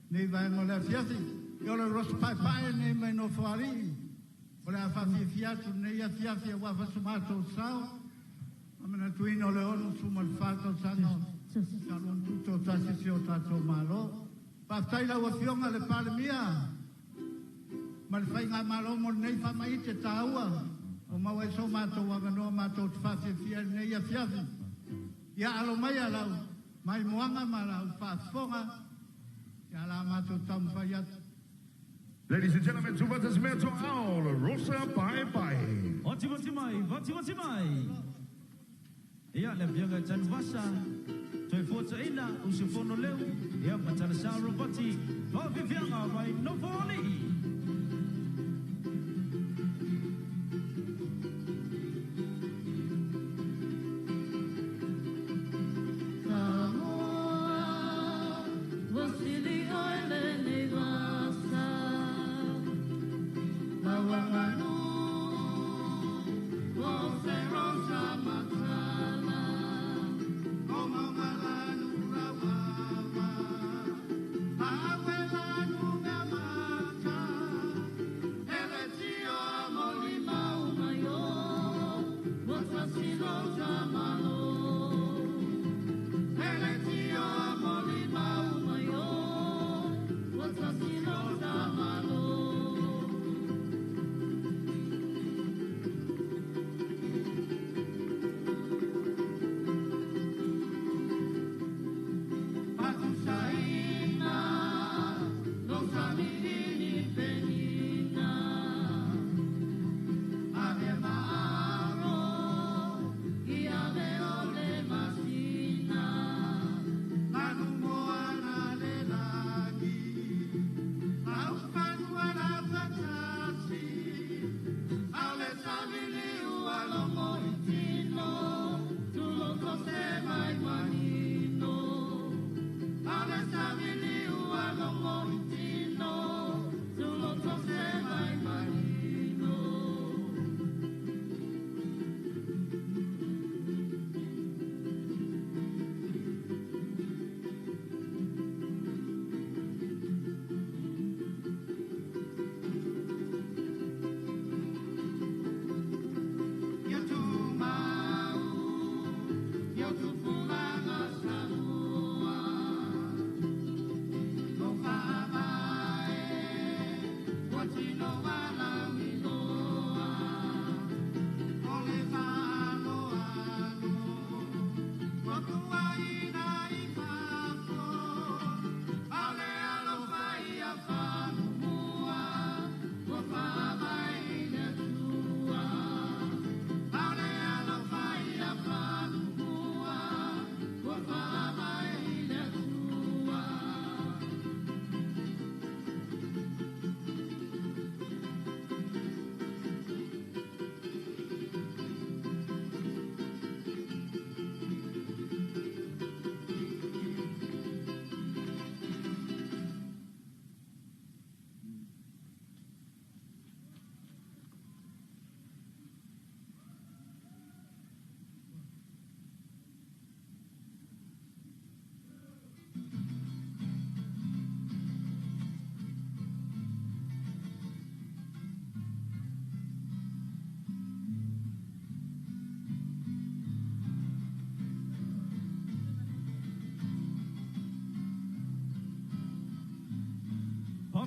Speaker 4: Nei vaenga o le afiafi. Ia o le rosa paepae nei mai Nofoalii. O le a faafiafia atu nei afiafi auā faso matou sao. A manatuina o le 64 tausaga sa lona tutoatasi si o tātou Malo. Faafetai lau afioga le Palemia ma le faigamalo mo lenei faamaite tāua o maua ai so matou avanoa matou te faafiafia i lenei afiafi. Ia alo mai a lau maimoaga ma lau faafofoga ia la matou taumafai atu.
Speaker 1: Ladies and gentlemen, Tuvatas Meto Owl, Rosa Bye Bye.
Speaker 3: Vati vati mai, vati vati mai. Ia le afioga i Tanuvasa, toe fuataina, usufono leu, ia ma Talasa Ropati, faafiafiaga mai Nofoalii.
Speaker 5: Samoa, ua sili oe lenei vasa. Lauaganu, o se rosa matala.
Speaker 4: O maumalanu lauawa, awelanu mea mata.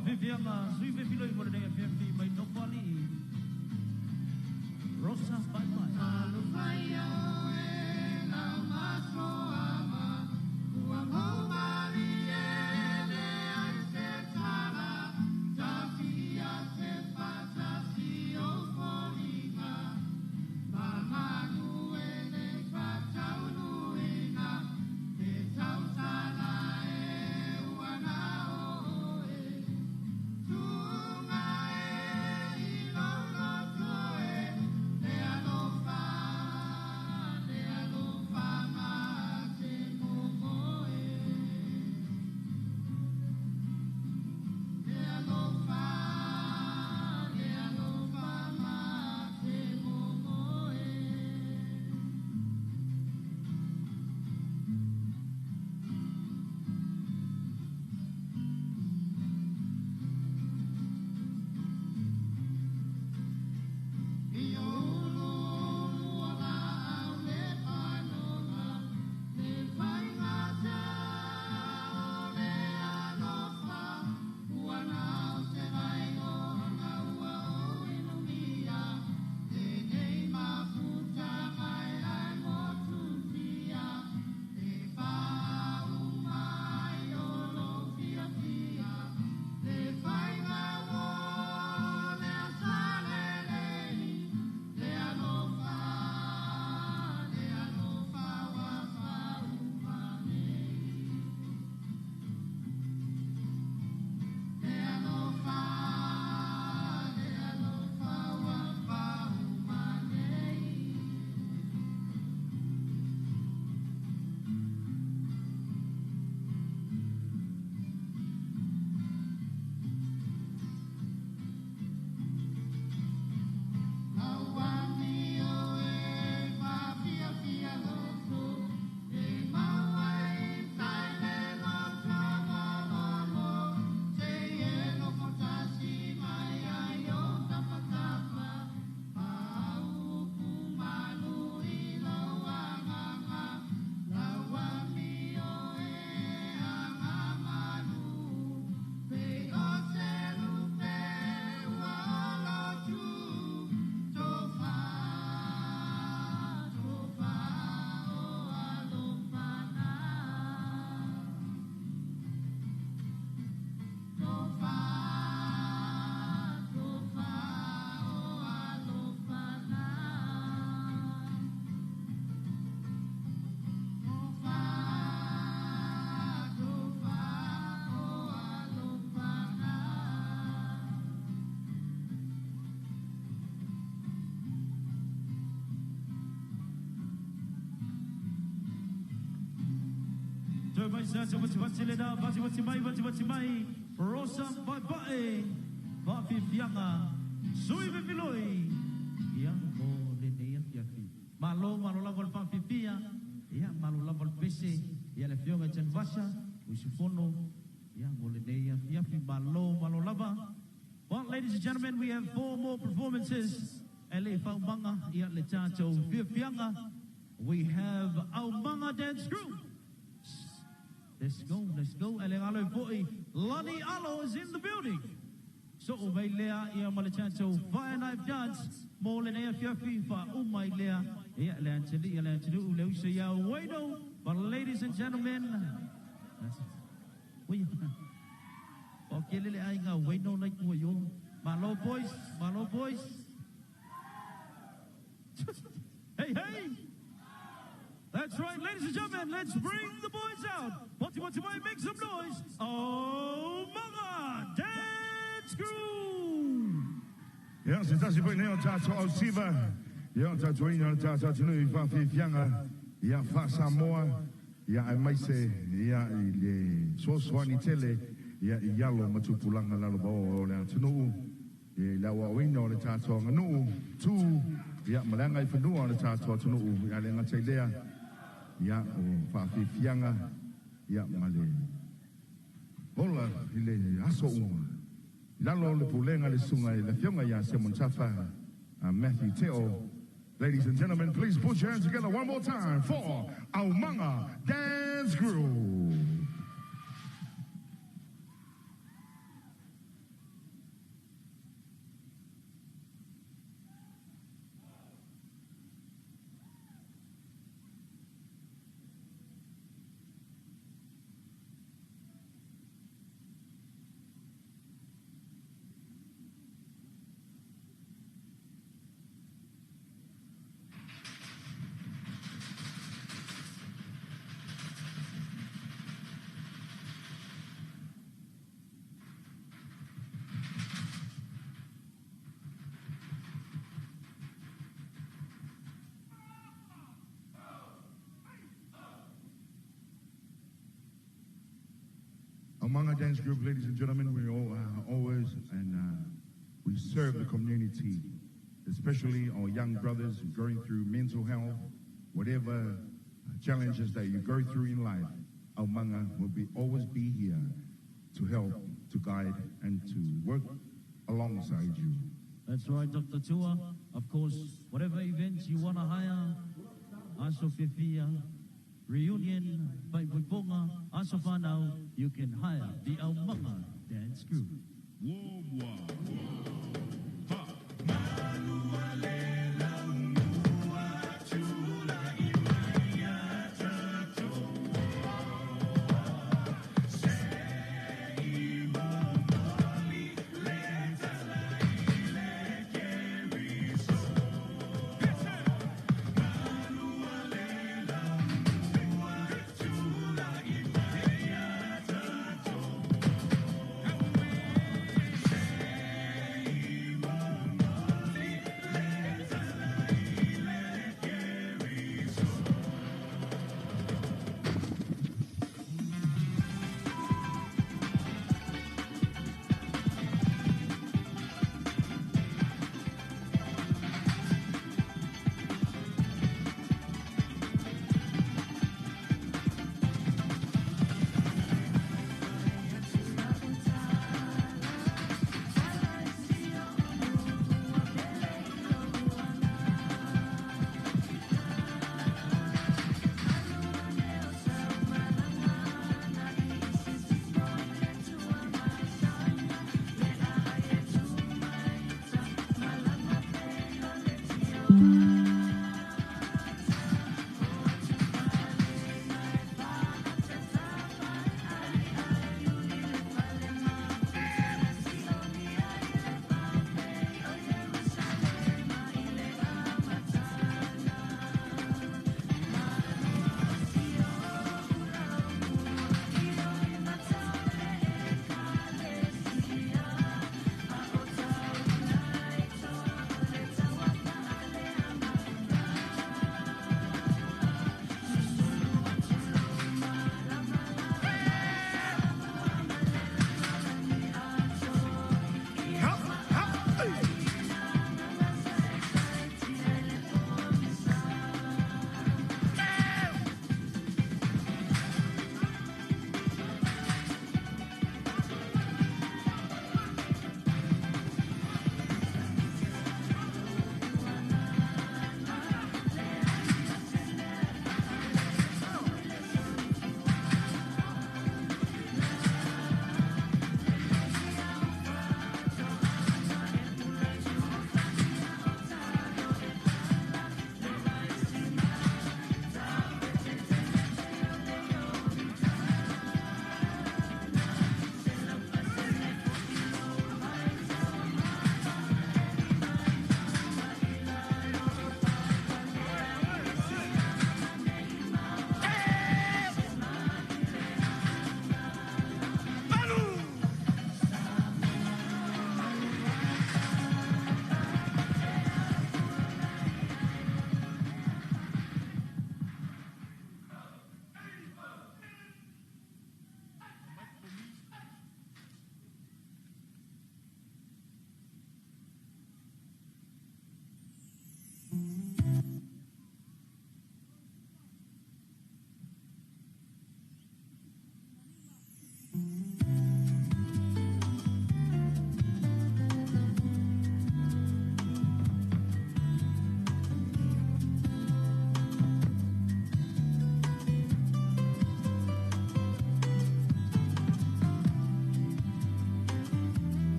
Speaker 3: Faafiafiaga sui fefiloi mo lenei afiafi mai Nofoalii. Rosa Paepae. Toe mai sa te wati wati le da, wati wati mai, wati wati mai, Rosa Paepae, Faafiafiaga, sui fefiloi, ia mo lenei afiafi. Malo, malo lava le faafiafia, ia malo lava le pese, ia le afioga i Tanuvasa, usufono, ia mo lenei afiafi, malo, malo lava. Well, ladies and gentlemen, we have 4 more performances. E le faumaga, ia le tatou fiafiaga. We have Aumaga Dance Group. Let's go, let's go. Ele galo foi. Lani Alo is in the building. So o mai lea ia ma le tatou Fire Knife Dance. Mo lenei afiafi fa o mai lea. Ia le anteli, ia le anteli u le usa ia Wayno. But ladies and gentlemen, ui. O ke lele ai ngā Wayno nai kua yo. Malo boys, malo boys. Hey, hey. That's right, ladies and gentlemen, let's bring the boys out. Wati wati mai, make some noise. Aumaga Dance Crew.
Speaker 1: Ia, se tasi foi nei o tātou au siva. Ia, o tātou ina o tātou atunuu i whawhiwhianga. Ia, wha Samoa. Ia, ai mai se, ia, i le sosoani tele. Ia, i alo matupulanga lalo bao o le atunuu. Ia, i lau au ina o le tātou anganuu. Tū, ia, malanga i whanua o le tātou atunuu. Ia, le ngata i lea. Ia, o whawhiwhianga. Ia, ma le ola i le aso uma. Lalo le pulenga le sunga i le fionga ia Simon Tafa, Matthew Teo. Ladies and gentlemen, please put your hands together one more time for Aumaga Dance Crew. Aumaga Dance Group, ladies and gentlemen, we all always and we serve the community, especially our young brothers going through mental health, whatever challenges that you go through in life. Aumaga will always be here to help, to guide, and to work alongside you.
Speaker 3: That's right, Dr. Tua. Of course, whatever events you want to hire, Aso Fifia, Reunion, Faipoipoga, Aso Whanau, you can hire the Aumaga Dance Group.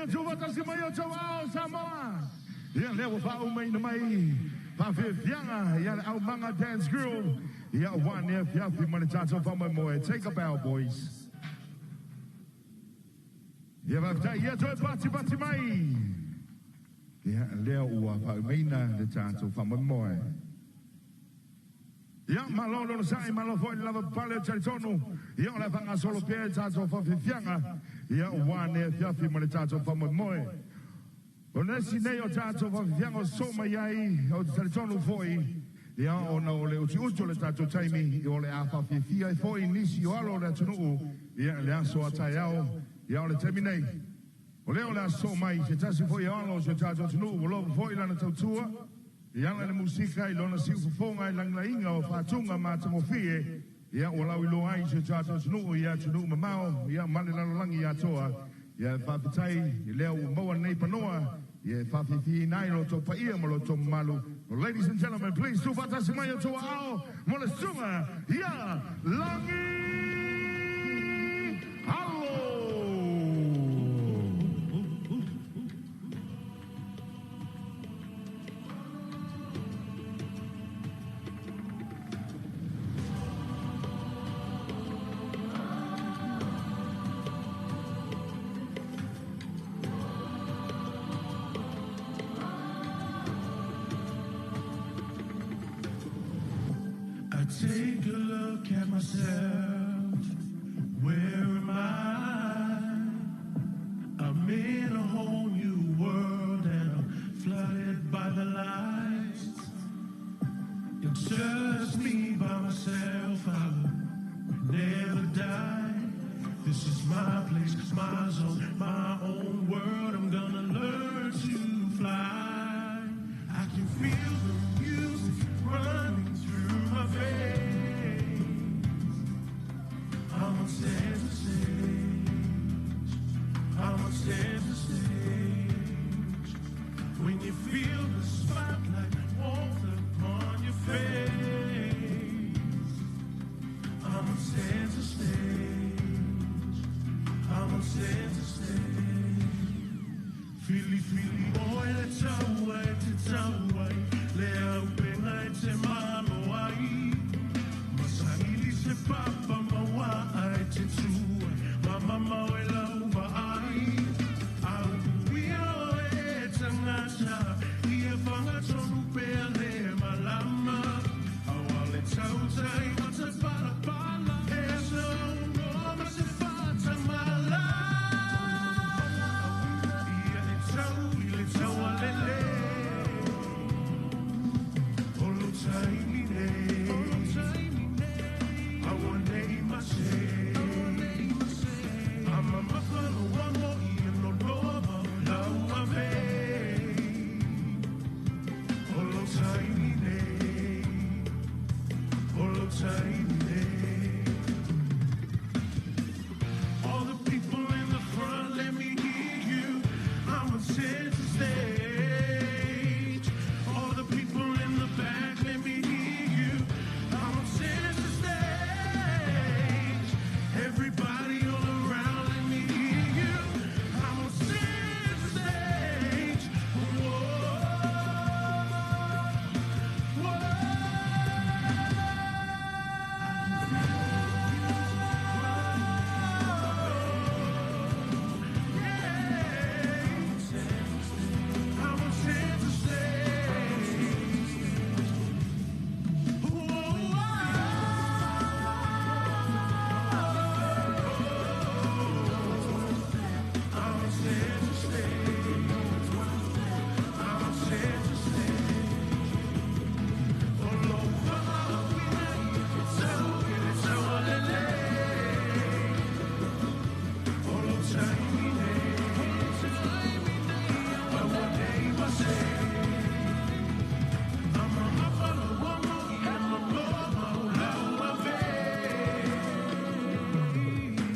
Speaker 1: Ia tufatasi mai o tou ao Samoa. Ia lea ua faauma mai faafiafiaga ia le aumaga dance crew. Ia ua nea fiafi ma le tatou faamoemoe. Take a bow, boys. Ia faafetai ia toe patipati mai. Ia lea ua faaumaina le tatou faamoemoe. Ia malo lona sa'i malo foi le lava pale o talitonu. Ia o le faagasolo pea le tatou faafiafiaga. Ia ua nea fiafi ma le tatou faamoemoe. O nesi nei o tatou faafiafiaga o so mai ai o te talitonu foi. Ia ona o le utiuti o le tatou taimi o le a faafiafia ai foi nisi o alo o le atunuu. Ia le aso a taeao. Ia o le taimi nei. O lea o le aso mai se tasi foi o alo o si o tatou atunuu ua logo foi lana tautua. Ia ala le musika i lona siufofoga i lagilaiga o faatuga matagofie. Ia ua lau iloa ai si o tatou atunuu ia atunuu mamao. Ia ma le lalolagi atoa. Ia faafetai i lea ua maua nei panoa. Ia faafiafiaina ai lo outou paia ma lo outou mamalu. Ladies and gentlemen, please tufatasi mai o tou aao mo le susuga ia Lagi Alo.
Speaker 6: I take a look at myself. Where am I? I'm in a whole new world and I'm flooded by the lights. It's just me by myself. I will never die. This is my place, my zone, my own world. I'm gonna learn to fly. I can feel the music running through my veins. I'm on center stage. I'm on center stage. When you feel the spotlight warmth upon your face, I'm on center stage. I'm on center stage. Fili fili oe le taua e te tau ai, le au penga e te malo ai. Masangili se papa maua e te tua, mama mau e lauva ai. Au uia oe e tangata, ia whangatonu pea le malama. Au ale tautai mata pala pala, e so no ma se fata mala. Ia e tau i le tau alele. Olo taimi nei, aua nei mase. Ama mafalo wa mo ia no loa mau lau ave. Olo taimi nei, olo taimi nei. All the people in the front, let me hear you. I'm on center stage. All the people in the back, let me hear you. I'm on center stage. Everybody all around, let me hear you. I'm on center stage. Whoa, whoa. I'm on center stage. Whoa, I'm on center stage. I'm on center stage. All over tau alele. Olo taimi nei, aua nei mase. Ama mafalo wa mo ia no loa mau lau ave.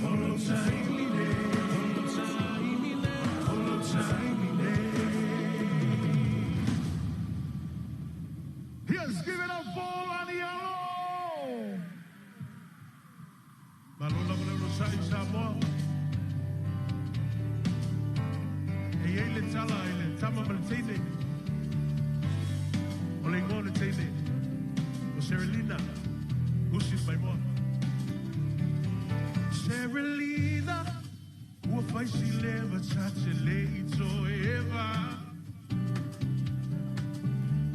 Speaker 6: Olo taimi nei, olo taimi nei.
Speaker 1: Yes, give it up for Lani Alo.
Speaker 6: Malo lava le ono sa'i Samoa. tala i le tama ma le teine. O le ingoa o le teine, o Serelina, usi mai moa. Serelina, ua fai si leva tate le i toe eva.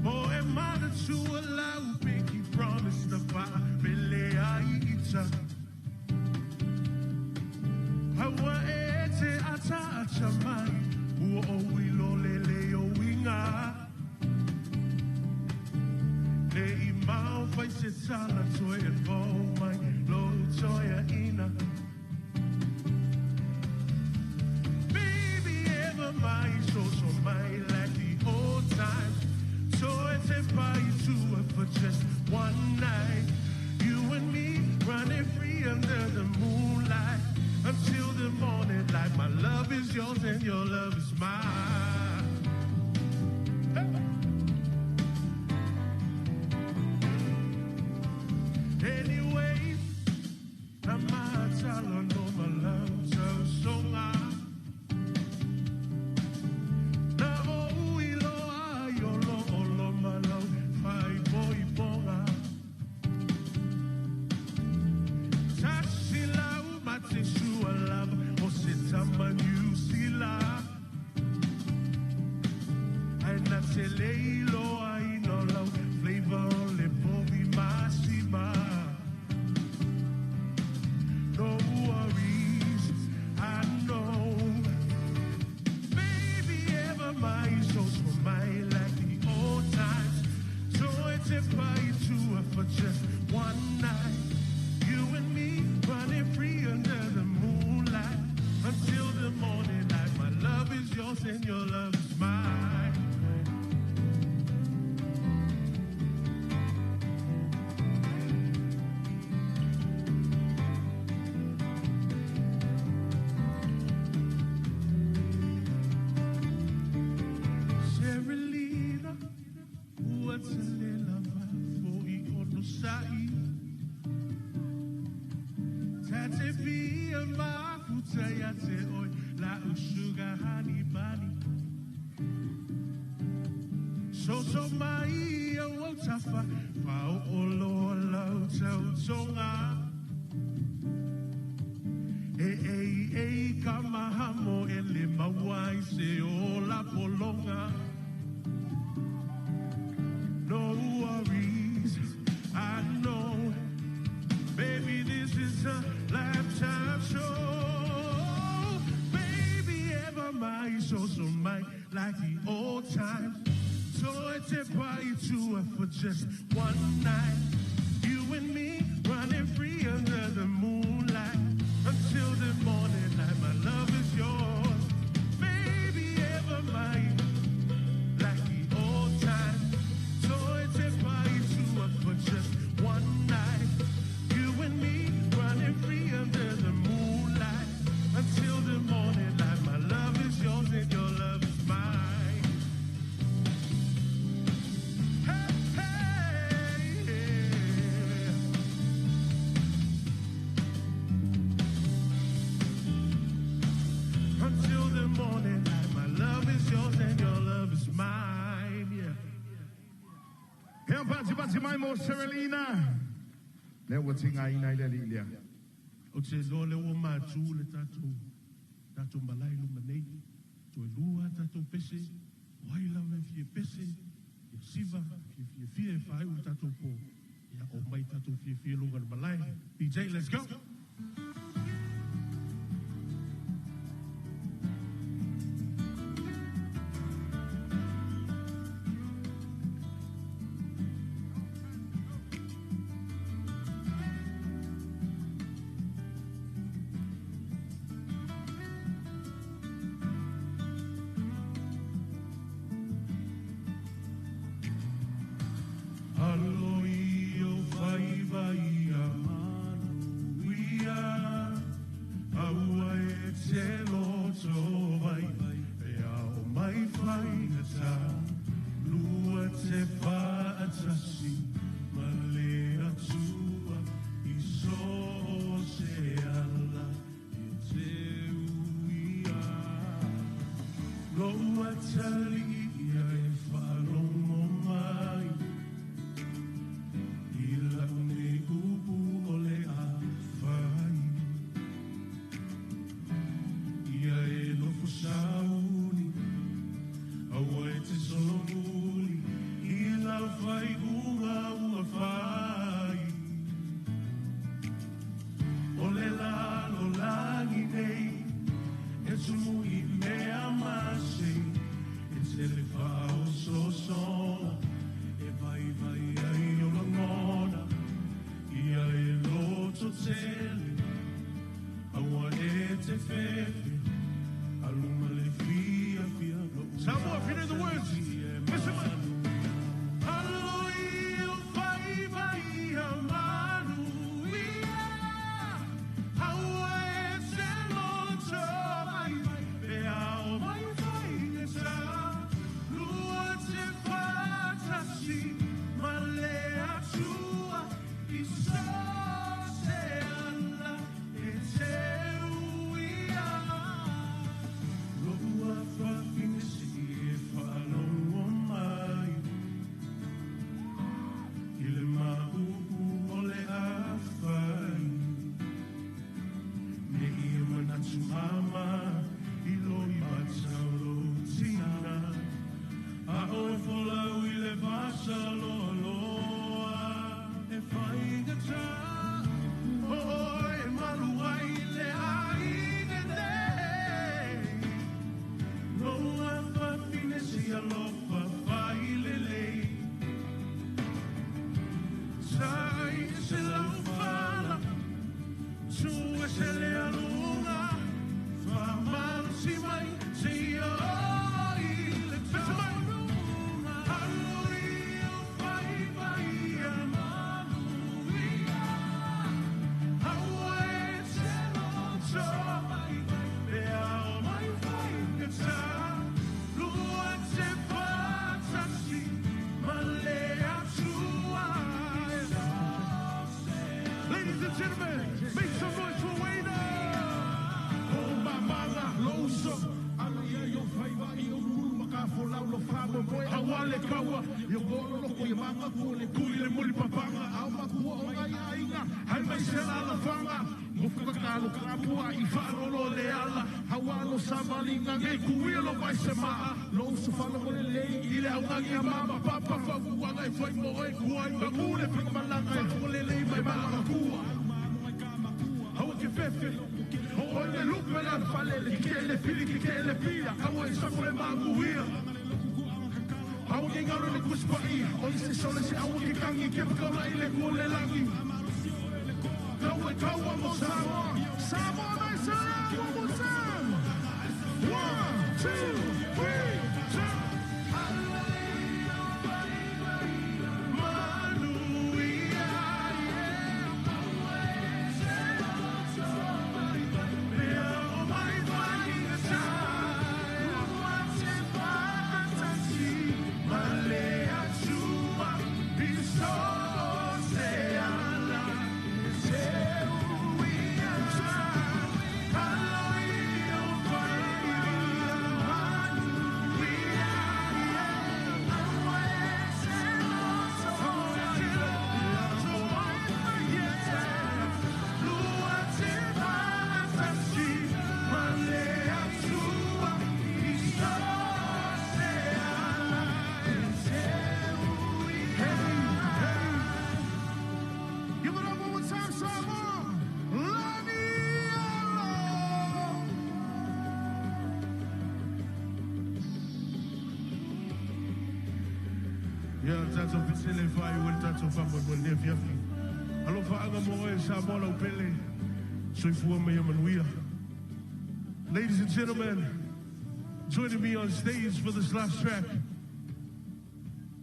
Speaker 6: Po e mana tua lau pinky promise na wha mele ai ita. Haua e te ata ata mai, ua o wilo lele o winga. Le i mau fai se tala toe e vau mai, lo toe a ina. Baby, ever mai, so so mai like the old times. So it's a party to it for just one night. You and me running free under the moonlight until the morning light. My love is yours and your love is mine. Hey. Anyway, I'm my talent, no my love, so so I. Na o ilo ai o lo o lo ma lo fai po i ponga. Tasi lau ma te sua lava o se tama New Zealand. Ai na te leilo ai no lau flavor o le povi masima. No worries, I know. Baby, ever my so so my like the old times. So it's a party to her for just one night. You and me running free under the moonlight until the morning light. My love is yours and your love is mine. Serelina, what's a little for i ono sai? Tate fia mafuta ia te oi la u sugar honey bunny. So so mai o tafa fa o lo lo tau tonga. E e e ka mahamo e le mauai se o la polonga. No worries, I know. Baby, this is a lifetime show. Baby, ever my so so my like the old times. So it's a party to her for just one night. You and me running free under the moonlight until the morning light. My love is yours. Baby, ever my like the old times. So it's a party to her for just one night. You and me running free under the moonlight until the morning light. My love is yours and your love is mine. Hey, hey, yeah. Until the morning light, my love is yours and your love is mine. Yeah.
Speaker 2: Hea pati pati mai mo Serelina. Le ua tinga ina i le li lea.
Speaker 6: O te loa le ua mātū le tātou, tātou malai luma nei. Toe lua tātou pese, o ai lava e fie pese, ia siva, fie fie fie e whai u tātou pō. Ia o mai tātou fie fie lunga le malai. DJ, let's go! Alo i o whai vai a manu i matali ia e whaalongo mai I lau nei upu o le a whai Ia e nofo sauni Aua e te solomuli I lau whai unga ua whai O le lalo langi nei E tumu i mea mase E te le whao sosola E vai vai ai o langona Ia e loto tele Aua e te fefe Aluma le fia fia
Speaker 2: Samoa, if you know the words, listen up.
Speaker 6: Alo fai vai a manu ia Aua e te loto mai vai Pe ao mai vai e sa Lua te whatasi Ma le atua I so se ala E te uia Loa whawhine si e whaalongo mai I le mauu o le awhai Me ia manatu ama I loi matau lo tina A oe folau i le vasa loa loa E whaingata O oe malu ai le aine nei Loa whawhine si alofa whai lelei Sai se lau whala Tu e se le alunga Whamanu si mai Se ia oi le taunga Alo i o whai vai a manu ia Aua e te loto mai Pe ao mai whai ngata Lua te whatasi Ma le atua
Speaker 2: Ladies and gentlemen, make some noise for Wayne. O mamala, loso, ala ia yo faiva i o ruru makafo lau lo whamo moe awa le kaua Yo golo loko i manga kua le kui le muli papanga Au makua o ngai ainga, hai mai se la whanga Mofuka kalo kapua i wharolo le ala Hawa lo samalinga nge kuia lo vai se maa Lo uso whala mo le lei i le au ngangi a mama Papa whafuanga e whai mo e kua i mangule Whanga malanga e whanga le lei mai malanga kua Hawa ke fefe O oi le lupe la falele Ke le pili ke ke le pia Hawa i sango le manguia Hawa ke ngaro le kuspai O i se sole se awa ke kangi Ke whakaura i le kua le langi Kaua kaua mo Samoa
Speaker 1: Samoa, nice and one more time. 1, 2, 3, 2.
Speaker 6: Manu ia, Pe ao mai vai ngata Lua te whatasi Ma le atua I so se ala E te uia Alo i o whai Manu ia Aua e te loto Lua te whatasi Ma le atua I so se ala E te uia
Speaker 2: Give it up one more time, Samoa. Lani Alo.
Speaker 6: Ia tātou pitele whai o le tātou whamoi mo le fiafi. Alofa anga mo e Samoa lau pele. Soifua mai a manuia. Ladies and gentlemen, joining me on stage for this last track.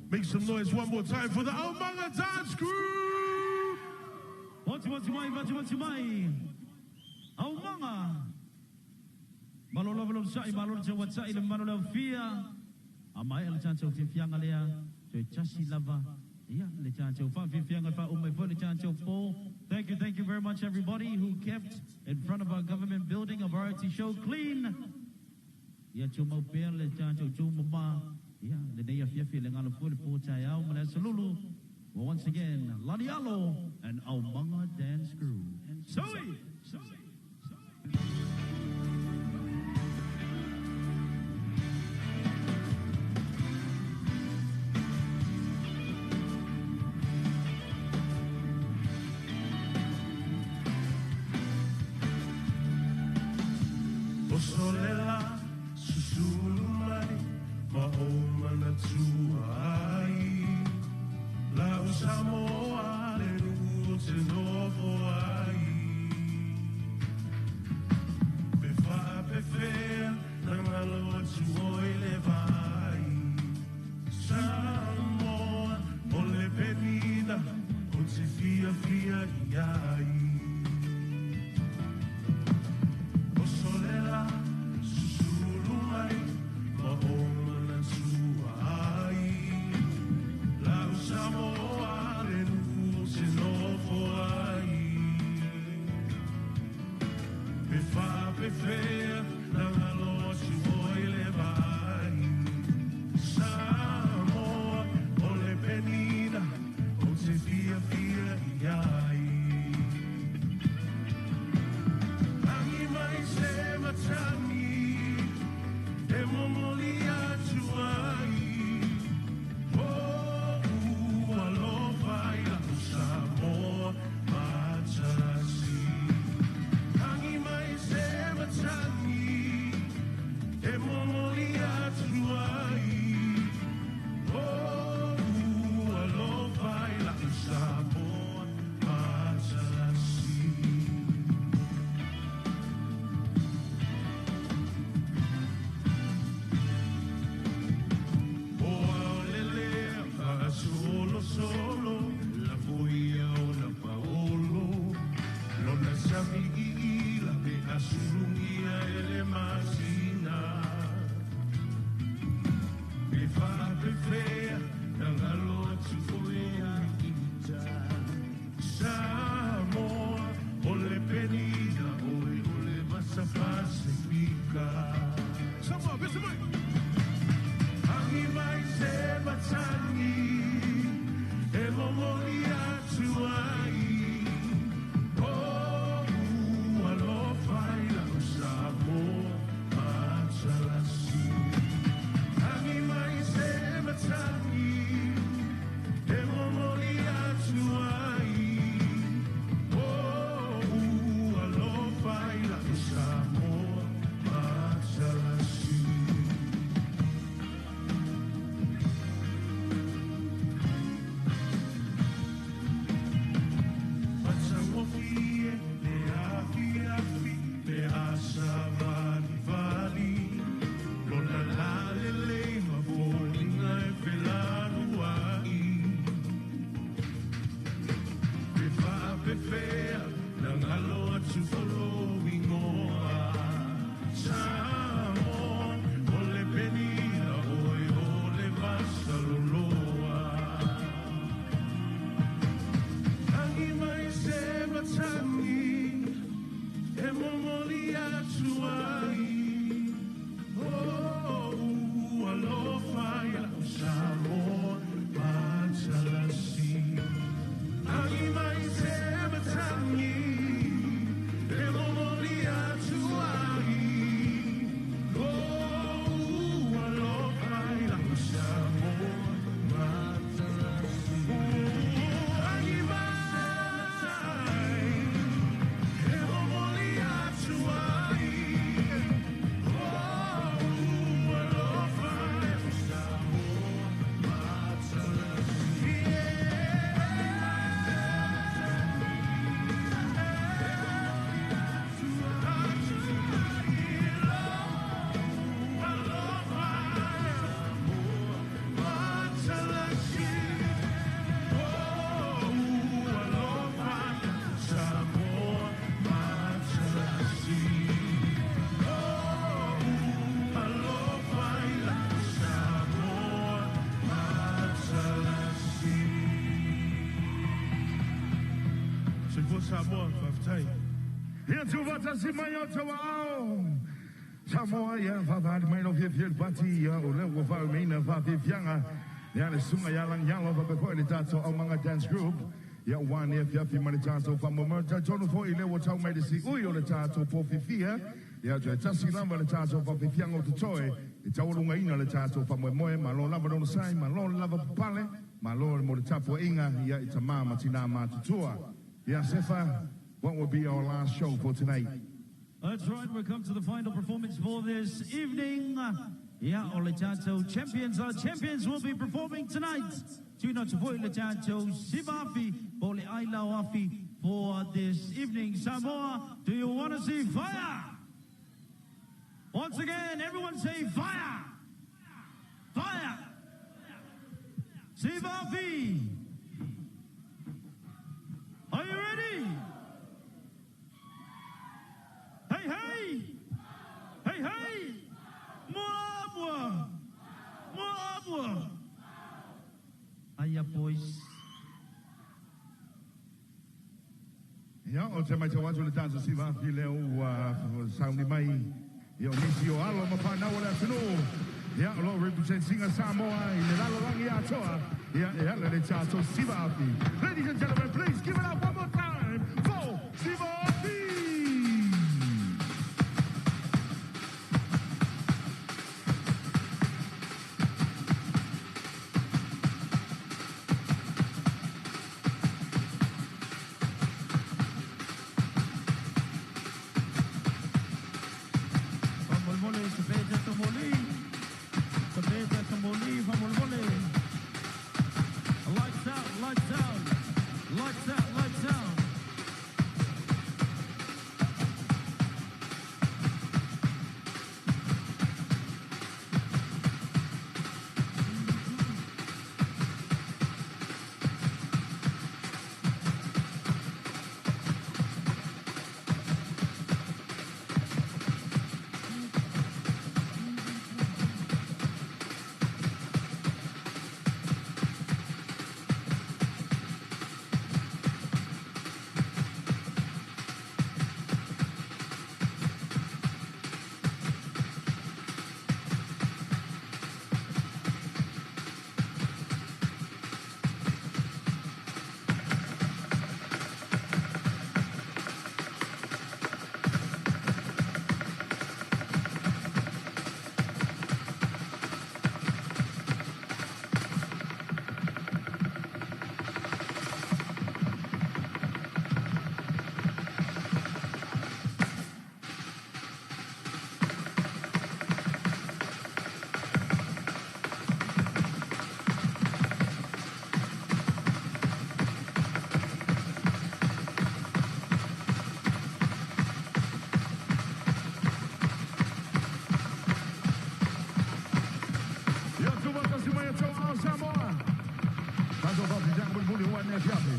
Speaker 6: Make some noise one more time for the Aumaga Dance Group!
Speaker 3: Vati vati mai, vati vati mai. Aumaga. Malo lava lo sai, malo le watsai le malo le fia. A mai le chance o fianga lea. Toe tasi lava. Ia le chance o fa fianga fa o mai fo le chance o fo. Thank you very much everybody who kept in front of our government building, a variety show clean. Ia tumau pea le tatou tumama. Ia lenei afiafi le galo foi le po taeao ma le aso lulu. Well, once again, Lani Alo and Aumaga Dance Crew. Sui! Sui!
Speaker 6: O solela susulu mai ma o manatua ai Lau Samoa le nuu o te nofo ai Pe faapefea na galo atu oi le vaai Samoa o le penina o te fiafia i ai O solela susulu mai ma o manatua ai Lau Samoa le nuu o te nofo ai Pe faapefea na galo atu oi le vaai Samoa o le penina o te fiafia i ai Lagi mai se matagi e momoli atu ai O'u alofa i lau Samoa matalasi Lagi mai se matagi e momoli atu ai O'u alofa i lau Samoa matalasi O aolelea faasolosolo lafoia ona paolo lona sami iila pe asulugia e le masina Pe faapefea na galo atu oe ai ita Samoa o le penina oe o le vasa Pasifika
Speaker 2: Samoa, pese mai.
Speaker 6: Agi mai se matagi e momoli atu ai O'u alofa i lau Samoa matalasi Agi mai se matagi e momoli atu ai O'u alofa i lau Samoa matalasi Matagofie le afiafi pe a savalivali Lona lalelei ma foliga e felanuai Pe faapefea na galo atu o lou igoa Samoa o le penina oe o le vasaloloa Lagi mai se matagi e momoli atu ai O'u alofa i lau Samoa matalasi Lagi mai se matagi e momoli atu ai O'u alofa i lau Samoa matalasi Lagi mai e momoli atu ai O'u alofa i lau Samoa matalasi Soifua Samoa, faafetai.
Speaker 2: Ia tuufaatasi mai o outou aao.
Speaker 1: Samoa ia whawhari mai lo fia fia pati ia o leo ua whau meina whawhiwhianga. Ia le sunga ia lang yalo whapefo i le tātou Aumanga Dance Group. Ia ua ne fiafi ma le tātou whamamo. Tau fo i leo tau mai le si ui o le tātou pōwhiwhia. Ia toe tasi lava le tātou whawhiwhianga o te toe. E taualunga ina le tātou whamoemoe. Malo lava lona sai, malo lava pale. Malo mo le tapu inga ia i ta mama tina mātutua. Ia Sefa, what will be our last show for tonight?
Speaker 3: That's right, we come to the final performance for this evening. Yeah, o le tātou champions, our champions will be performing tonight. Tuna te le tātou Sivafi, po le Ailau Afi for this evening. Samoa, do you want to see fire? Once again, everyone say fire! Fire! Sivafi! Are you ready? Hey, hey! Hey, hey! Mua, mua! Mua! Aya, boys.
Speaker 1: Ia, o te mai te watu le tātou Sivafi leo ua sauni mai. Ia o nisi o alo ma whanau o le atunu. Ia, o lo representing Samoa i le lalolangi atoa. Ia, e ala le tātou Sivafi. Ladies and gentlemen, please give it up one more time for Sivafi!
Speaker 3: Lights out, lights out, lights out, lights out.
Speaker 1: Ia tūmatasi mai e tau ao Samoa. Tātou whawhiwhianga muli muli ua ne fiafi.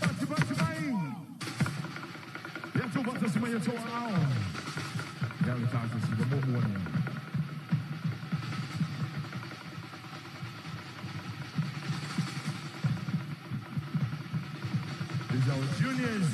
Speaker 1: Bati bati mai. Ia tūmatasi mai e tau ao. Ia le tātou siva momu ane. These are our juniors.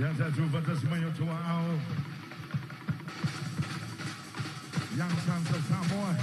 Speaker 1: Ia tatou faatasi mai o outou aao. Young Sons of Samoa.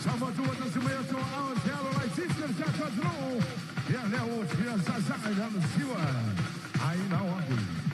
Speaker 1: Samoa tuufatasi mai o outou aao i se alo laitiiti o le tatou atunuu. Ia lea ua fia sasaa i lana siua. Ai lau aku.